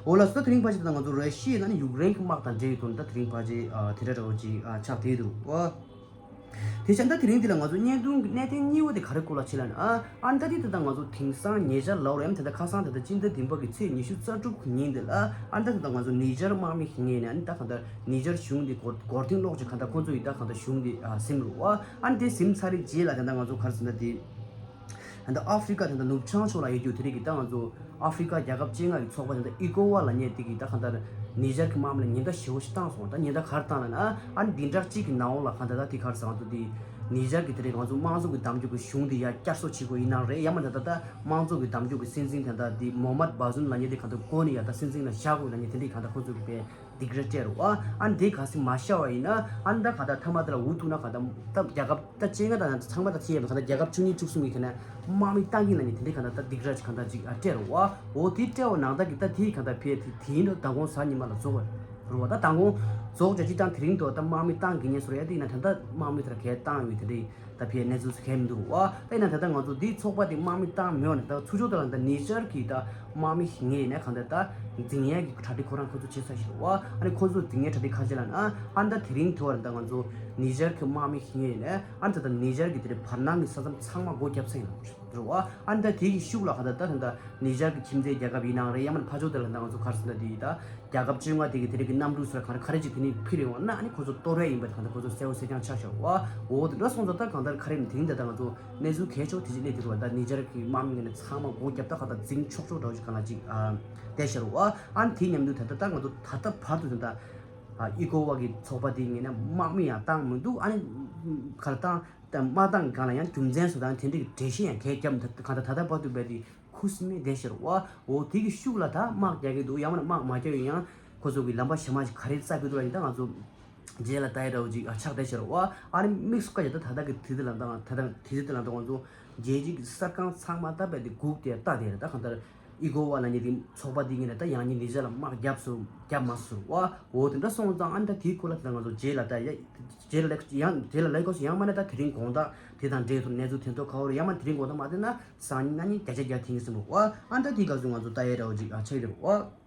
འོ་ལགས་སོ། ད་དེ་རིང་ཕལ་ཆེར་ད་ང་ཚོ་ར་ཤི་ཡ་ནས་ཡུཀ་རེན་གྱི་དམག་དང་འབྲེལ་བའི་ཐོག་ནས་ད་དེ་རིང་ཕལ་ཆེར་ཨ་དེ་འདྲ་འདྲ་བོ་ཅིག་ཨ་ཆགས་བསྡད་འདུག་བ། དེ་བྱས་ད་དེ་རིང་འདི་ལ་ང་ཚོ་བརྙན་ཐུང་གི་གནད་དོན་གཉིས་པ་དེ་ག་རེ་སྐོར་ལ་ཕྱེ་ལབ་ན། ཨ་ཨ་ནི་ད་དེ་ད་ལྟ་ང་ཚོ་དེང་སང་ཉེ་ཆར་ལབ་རེད་ཡང་དེ་ད་ཁ་སང་དེ་ད་སྤྱི་ཟླ་བདུན་པ་གི་ཚེས་ཉི་ཤུ་རྩ་དྲུག་གི་ཉིན་འདི་ལ། ཨ་ནི་ད་དེ་ད་ང་ཚོ་ནི་ཇར་དམག་མི་ཞིག་ངོས་ནས་ཨ་ནི་ད་གང་ལྟར་ནི་ཇར་གཞུང་འདི་མགོ་མགོ་རྟིང་སློག་ཅིག་གང་ལྟར་ཁོང་ཚོ་ཡི་ད་གང་ལྟར་གཞུང་འདི་ཨ་ཟིན་རུང་བ། ཨ་ནི་དེ་ཟིན་ཚར་རེད་རྗེས་ལ་དེ་ད་ང་ཚོ་ག་རེ་ཟེར་ན་དེ། ད་ལྟ་ཨ་ཧྥི་རི་ཀ་དེ་ད་ནུབ་བྱང་ཕྱོགས་ལ་ཡོད་རྒྱུ་དེ་རིགས་ཀྱི་ད་ང་ཚོ་ཨ་ཧྥི་རི་ཀ་རྒྱལ་ཁབ་བཅོ་ལྔ་གི་ཚོགས་པ་དེ་ད་ཨི་ཀོ་ཝ་ལབ་མཁན་དེ་གིས་ད་གང་ལྟར་ནི་ཇར་གྱི་དམག་མི་ལ་ཉེན་བརྡ་ཞེ་པོ་ཞིག་བཏང་སོང་། ད་ཉེན་བརྡ་ག་རེ་བཏང་ལབ་ན། ཨ་ནི་བདུན་ཕྲག་གཅིག་གི་ནང་ལོགས་ལ་གང་ལྟར་ད་དེ་ག་རེ་ཟེར་ང་ཚོ་དེ་ནི་ཇར་གྱི་དེ་རིགས་ང་ཚོ་དམངས་གཙོ་གི་གདམ་རྒྱུད་ཀྱི་གཞུང་དེ་ཡར་བསྐྱར་གསོ་བྱེད་དགོས་ཡིན་ནའང་རེད། ཡང་མིན་ད་ད་ལྟ་དམངས་གཙོ་གི་གདམ་རྒྱུད་ཀྱི་སྲིད་འཛིན་དེ་ད་དེ་མོ་མད་བྷ་ཛུམ་ལབ་མཁན་དེ་གང་ལྟར་བསྐོ་ནས་ཡར་ད་སྲིད་འཛིན་ལ་བཞག་དགོས་ལབ་མཁན་དེ་འདྲས་གང་ལྟར་ཁོ་ཚོ་གི་དཔེ་སྡིགས་ར་སྤྲད་རུང་བ། ཨ་ནི་དེ་ག་སྲིད་མ་ཤར་བ་ཡིན་ན། ཨ་ནི་ད་ག་ད་མཐའ་མ་དེ་ལ་འུ་ཐུག་ན་ག་ད་ད་རྒྱལ་ཁབ་ད་བཅོ་ལྔ་དང་ཚང་མ་ད་ཚེ་ཡས་མ་ག་ད་རྒྱལ་ཁབ་བཅུ་གཉིས་བཅུ་གསུམ་གྱི་ག་ནས་དམག་མི་བཏང་གི་ལབ་མཁན་དེ་འདྲས་ག་ད་ད་སྡིགས་ར་ཅིག་ག་ད་ཅིག་ཨ་སྤྲད་རུང་བ། འོ་དེ་སྤྲད་པ་ནང་ད་གི་ད་དེ་ག་ད་ཕེ་དེ་དེ་ཡིན་འགྲོ། མདང་དགོང་གཟའ་ཉི་མ་ལ་རྫོགས་པ་རུང་བ། ད་མདང་དགོང་རྫོགས་ཀྱང་སྤྱིར་བཏང་དེ་རིང་དུ་ད་དམག་མི་བཏང་གི་ཉེན་སོར་ཡ་དེ་ཡིན་ན་ད་ད་དམག་མི་དེ་ལ་གས་བཏང་ཡོད་དེ་འདྲས། ད་ཕའི་གནས་ཚུལ་གལ་མི་འདུག་བ། ད་ཡིན་ན་ད་ལྟ་ང་ཚོ་འདིའི་ཚོགས་པ་དེ་དམག་མི་བཏང་མེད་པ་ནས་ད་ཚུར་ཕྱོགས་དེ་ལ་ད་ནི་ཇར་གྱི་ད་དམག་མི་ཞིག་ངེས་ནས་གང་ལྟར་ད་འཛིང་ཡས་ཀྱི་གྲ་སྒྲིག་ཁོ་རང་ཁོ་ཚོ་བྱེད་ས་ཞིག་རེད་བ། ཨ་ནི་ཁོ་ཚོ་འཛིང་ཡས་གྲ་སྒྲིག་ཁ་ཤས་ལ་ན་ཨ་ནི་ད་དེ་རིང་དུ་བར་ད་ང་ཚོ་ནི་ཇར་གྱི་དམག་མི་ཞིག་ངེས་ནས་ཨ་ནི་ད་ད་ནི་ཇར་གྱི་དེ་རེད་བར་སྣང་གི་ས་མཚམས་ཚང་མ་སྒོ་བརྒྱབ་ས་ཡིན་རེད་བ། ཨ་ནི་ད་དེ་གི་ཤུགས་ལ་གང་ལྟར་ད་ད་ད་ནི་ཇར་གྱི་ཁྱིམ་མཚེས་རྒྱལ་ཁབ་ཡིན་ནའང་རེད། ཡང་མིན་ཕར་ཕྱོགས་དེ་ལ་ད་ང་ཚོ་ག་རེ་ཟེར་ན་དེ་ད། རྒྱལ་ཁབ་བཅོ་ལྔ་དེ་གི་དེ་རིང་གི་གནམ་གྲུ་སོགས་ག་རེ་ག་རེ་ཅིག་དེ་ནས་ཕུལ་ཡོང་ན་ཨ་ནི་ཁོ་ཚོ་གཏོར་ཡ་ཡིན་པ་དེ་ག་ད་ཁོ་ཚོ་གསལ་བོ་གསལ་རྐྱང་ཆགས་ཤག་བ། འོ་དེ་འདྲ་སོང་ཙང་ད་གང་ལྟར་ག་རེ་ཡིན་དེ་རིང་ད་ལྟ་ང་ཚོ་གནས་ཚུལ་གལ་ཆེ་བོ་དེ་ཅིག་སླེབས་དེ་རུ་བ། ད་ནི་ཇར་གྱི་དམག་མི་ངོས་ནས་ཚང་མ་སྒོ་བརྒྱབ་ད་ག་ད་འཛིང་ཆོག་ཆོག་འདྲ་བོ་ཞིག་ག་ལ་ཅིག་བསྡད་ཤར་བ། ཨ་ནི་དེའི་མཉམ་དུ་ད་ལྟ་ད་ང་ཚོ་ད་ལྟ་བར་དུ་ད་ལྟ་ཨི་ཀོ་ཝ་གི་ཚོགས་པ་དེའི་ངོས་ནས་དམག་མི་ཡང་བཏང་མི་འདུག་ཨ་ནི་ག་ལ་བཏང་དམག་བཏང་གི་སྒང་ལ་ཡང་རྒྱུ་མཚན་སོགས་དང་དེ་འདྲའི་གི་འགྲེལ་བཤད་ཡང་གས་བརྒྱབ་མི་འདུག་གང་ལྟར་ད་ལྟ་བར་དུ་བས་དེ། ཁུ་སིམ་མེ་བསྡད་ཤར་བ། འོ་དེ་གི་ཤུགས་ལ་ད་དམག་རྒྱག་གི་འདུག་ཡང་མིན་ན་དམག་མ་རྒྱག་ཡོད་ཡང་ཁོ་ཚོ་གི་ལམ་པ་ཞེ་མ་ཞིག་ག་རེ་རྩ་བའི་འདུག་ལ་ཡིན་ད་ང་ཚོ་རྗེས་ལ་ལྟ་ཡི་འདྲ་བོ་ཅིག་ཨ་ཆགས་བསྡད་ཤར་བ། ཨ་ནི་དམིགས་སུ་བཀར་ཡ་ད་ད་ལྟ་གི་དུས་དེ་ལ་ད་ད་ལྟ་དུས་ཚོད་དེ་ལ་ད་ང་ཚོ་རྒྱལ་སྤྱི་གི་གསར་ཁང་ཚང་མ་ད་བལ་དེ་སྒུག་དེ་ལྟ་དེ་རེད། ད་གང་ལྟར་ཨི་གོ་ཝ་ལ་ཉེ་དེ་ཚོགས་པ་དེ་ངེད་ལ་ད་ཡང་ཉིན་ནི་རྗེས་ལ་དམག་རྒྱབ་སོ་རྒྱབ་མ་སོ་ར་བ། འོ་དེ་འདྲ་སོང་ཙང་ཨ་ནི་ད་དེའི་སྐོར་ལ་ད་ང་ཚོ་རྗེས་ལ་ད་ཡ་རྗེས་ལ་ལེགས་ཡང་རྗེས་ལ་ལེགས་སྐོར་སུ་ཡང་མ་ནི་ད་དེ་རིང་དགོང་དག་དེ་དང་འབྲེལ་ཐུབ་གནས་ཚུལ་དེ་ཚོ་ག་བོ་རེད། ཡང་མ་དེ་རིང་དགོང་དག་མ་དེ་ན་སང་ཉིན་གནངས་ཉིན་བརྒྱ་ཆ་བརྒྱ་ཐེངས་ཟིན་པ་བ། ཨ་ནི་ད་དེའི་སྐབས་སུ་ང་ཚོ་ལྟ་ཡ་འདྲ་བོ་ཅིག་ཨ་ཆགས་ཡོད་རེད་བ།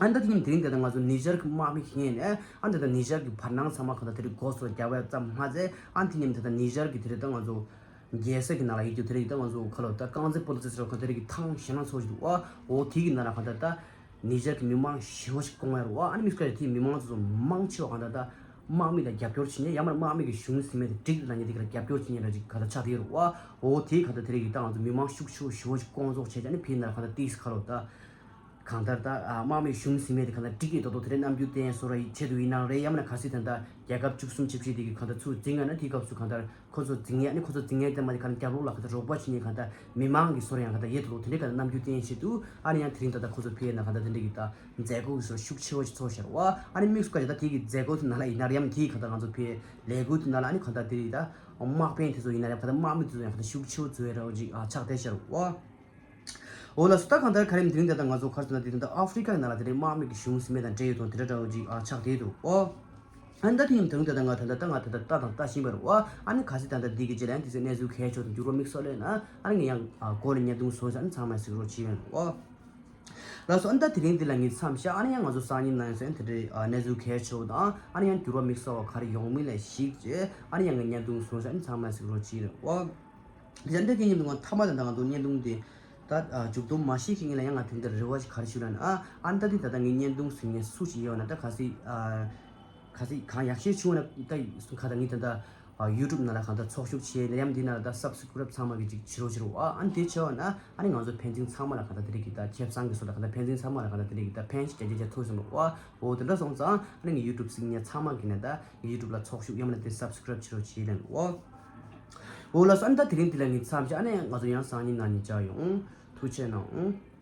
ཨ་ནི་ད་དེ་ཉིན་དེ་རིང་དེ་ད་ང་ཚོ་ནི་ཇར་གི་དམག་མི་ཁེངས་ནས་ཨ་ནི་ད་ནི་ཇར་གི་བར་སྣང་ཚང་མ་གང་ལྟར་དེ་རིང་སྒོ་སོ་རྒྱབ་པ་ཙམ་མ་ཟད། ཨ་ནི་དེ་ཉིན་དེ་ད་ནི་ཇར་གི་དེ་རིང་ད་ང་ཚོ་རྒྱལ་ས་གི་ནང་ལ་ཡིག་རྒྱུགས་དེ་རིང་ད་ང་ཚོ་ཁ་ལོ་ད་རྐང་རྩེད་སྤོ་ལོ་རྩེད་སར་གང་དེ་རིང་གི་ཐང་ཞེ་ན་ཚོ་ཞིག་འདུག་བ། འོ་དེ་གི་ནང་ལ་གང་ལྟར་ད་ནི་ཇར་གི་མི་མང་ཞེ་བོ་ཞིག་བསྐོང་ཡ་རུ་བ། ཨ་ནི་དམིགས་བཀར་དེ་མི་མང་ཚོ་མང་ཆེ་བ་གང་ལྟར་ད་དམག་མི་ལ་རྒྱབ་སྐྱོར་བྱེད་མཁན་ཡང་མིན་ན་དམག་མི་གི་གཞུང་ཟིན་མེད་དེ་འགྲིག་ལ་ཉེ་དེ་ག་ལ་རྒྱབ་སྐྱོར་བྱེད་མཁན་ར་ཅིག་ག་ལ་ཆགས་དེ་རུ་བ། འོ་དེ་ག་ལྟར་དེ་རིང་གི་ད་ང་ཚོ་མི་མང་ཤུགས་ཆེ་བོ་ཞེ་བོ་ཞིག་བསྐོང་ཚོགས་བྱས་ཀྱང་ནི་ཕིན་ན་གང་ལྟར་ཏིས་ཁ་ལོ་ད། གང་ལྟར་ད་ཨ་དམག་མི་གཞུང་ཟིན་མེད་དེ་གང་ལྟར་འགྲིག་གི་ཏོག་ཏོག་དེ་རིང་རྣམ་འགྱུར་བསྟན་སོ་ར་ཡི་ཆེད་དུ་ཡིན་ནའང་རེད། ཡང་མིན་ན་གལ་སྲིད་ད་ལྟ་རྒྱལ་ཁབ་བཅུ་གསུམ་བཅུ་བཞི་དེ་གི་གང་ལྟར་ཚུར་འཛིན་ཡོད་ན་དེའི་སྐབས་སུ་གང་ལྟར་ཁོ་ཚོ་འཛིན་ཡས་ནི་ཁོ་ཚོ་འཛིན་ཡས་དེ་མ་དེ་གང་ལྟར་རྒྱབ་ལོགས་ལ་གང་ལྟར་རོགས་པ་བྱེད་མཁན་གང་ལྟར་མི་མང་གི་སོ་ར་ཡང་གང་ལྟར་ཡེ་ཏོག་ཏོག་དེ་འདྲའི་གང་ལྟར་རྣམ་འགྱུར་བསྟན་ཆེད་དུ་ཨ་ནི་ཡང་དེ་རིང་ད་ལྟ་ཁོ་ཚོ་ཕེབས་ན་གང་ལྟར་དེ་འདྲའི་གི་ད་མཛད་སྒོ་གི་སོ་ཤུགས་ཆེ་བོ་ཞིག་ཚོགས་ཤར་བ། ཨ་ནི་དམིགས་སུ་བཀར་ཡ་ད་དེ་གི་མཛད་སྒོ་དེ་ནང་ལ་ཡིན་ན་རེད། ཡང་དེ་གང་ལྟར་ང་ཚོ་ཕེབས་ལས་འགུལ་དེ་ནང་ལ་ཨ་ནི་གང་ལྟར་དེ་རིང་ད་དམག་དཔོན་དེ་ཚོ་ཡིན་ན་རེད། གང་ལྟར་དམག་མི་དེ་ཚོ་ཡང་གང་ལྟར་ཤུགས་ཆེ་བོ་འཛུལ་ཡ་འདྲ་བོ་ཅིག་ཨ་ཆགས་བསྡད་ཤར་བ། འོ་ལགས་སོ། ད་གང་ལྟར་ག་རེ་དེ་རིང་ད་ལྟ་ང་ཚོ་ག་རེ་ཟེར་ན་དེ་རིང་ད་ཨ་ཧྥི་རི་ཀ་ནང་ལ་དེ་རིང་དམག་མི་གི་གཞུང་ཟིན་མེད་དང་འབྲེལ་ཡོད་དང་དེ་འདྲ་འདྲ་བོ་ཅིག་ཨ་ཆགས་བསྡད་འདུག་ཨོ། ཨ་ནི་ད་དེ་རིང་ད་ལྟ་ང་ད་ལྟ་ད་ང་ད་ལྟ་ལྟ་དང་ལྟ་བཞིན་པ་རེད་བ། ཨ་ནི་གལ་སྲིད་ད་ལྟ་འདི་གི་རྗེས་ལ་ཡང་དེ་ཚོའི་གནས་ཚུལ་གལ་ཆེ་བ་དང་འགྱུར་བ་དམིགས་བསལ་ཡོད་ན་ཨ་ནི་ངས་ཡང་ཨ་འགོ་ནས་བརྙན་ཐུང་བཟོས་ཤག་ཨ་ནི་ཚང་མས་གཟིགས་རོགས་བྱེད་ཡོང་ཨོ། ལགས་སོ། ཨ་ནི་ད་དེ་རིང་འདི་ལ་ངས་མཚམས་བཞག་ཨ་ནི་ཡང་ང་ཚོ་སང་ཉིན་ནང་ཡང་དེ་འདྲའི་ཨ་གནས་ཚུལ་གལ་ཆེ་བ་དང་ཨ་ནི་ཡང་འགྱུར་བ་དམིགས་བསལ་བ་ག་རེ་ཡོང་མིན་ལ་གཞིགས་བྱས་ཨ་ནི་ཡང་ངས་བརྙན་ཐུང་བཟོས་ཤག་ཨ་ནི་ཚང་མས་གཟིགས་རོགས་བྱེད་ཡོང་ཨོ། དེ་འདྲ་དེ་ཉིན་དུ་ང་མཐའ་མ་དང་ད་ང་ཚོ་བརྙན་ཐུང་དེ་ད་མཇུག་སྡོམ་མ་བྱེད་ཀྱི་ངེད་ལ་ཡང་ང་དེ་འདྲ་རེ་བ་ཞིག་ག་རེ་ཞུ་ལབ་ན་ཨ་ཨ་ནི་ད་དེ་ད་ལྟ་ངའི་བརྙན་ཐུང་གཟིགས་མཁན་སུ་ཞིག་ཡོད་ན་ད་གལ་སྲིད་ཨ་གལ་སྲིད་གང་ཡག་ཤོས་བྱུང་ན་ད་ག་ད་ངས་ད་ལྟ་ཡུ་ཊུབ་ནང་ལ་གང་ལྟར་ཚོགས་ཞུགས་བྱས་ནས་ཡང་འདི་ནང་ལ་ད་སབ་སི་ཀི་རབ་ཚང་མ་གི་ཅིག་བྱེད་རོགས་བྱེད་རོགས་ཨ་ཨ་ནི་དེ་བྱས་པ་ན་ཨ་ནི་ང་ཚོ་ཕན་ཚུན་ཚང་མ་ལ་གང་ལྟར་དེ་རིགས་ཀྱི་ད་ཁེ་བཟང་གི་བཟོ་ལ་གང་ལྟར་ཕན་ཚུན་ཚང་མ་ལ་གང་ལྟར་དེ་རིགས་ཀྱི་ད་ཕན་ཞིག་རྒྱ་ཆེ་རྒྱ་ཐོག་ཟིན་རོགས་ཨ་འོ་དེ་འདྲ་སོང་ཙང་ཨ་ནི་ངའི་ཡུ་ཊུབ་གཟིགས་མཁན་ཚང་མ་གི་ནས་ད་ངའི་ཡུ་ཊུབ་ལ་ཚོགས་ཞུགས་ཡང་མིན་ན་དེ་སབ་སི་ཀི་རབ་བྱེད་རོགས་བྱེད་ལེན་རོགས་ཨ། འོ་ལགས་སོ། ཨ་ནི་ད་དེ་རིང་འདི་ལ་ངས་མཚམས་བཞག་ཨ་ནི་ང་ཚོ་ཡང་སང་ཉིན་ནང་ནས་མཇལ་ཡོང་། ཐུགས་རྗེ་གནང་།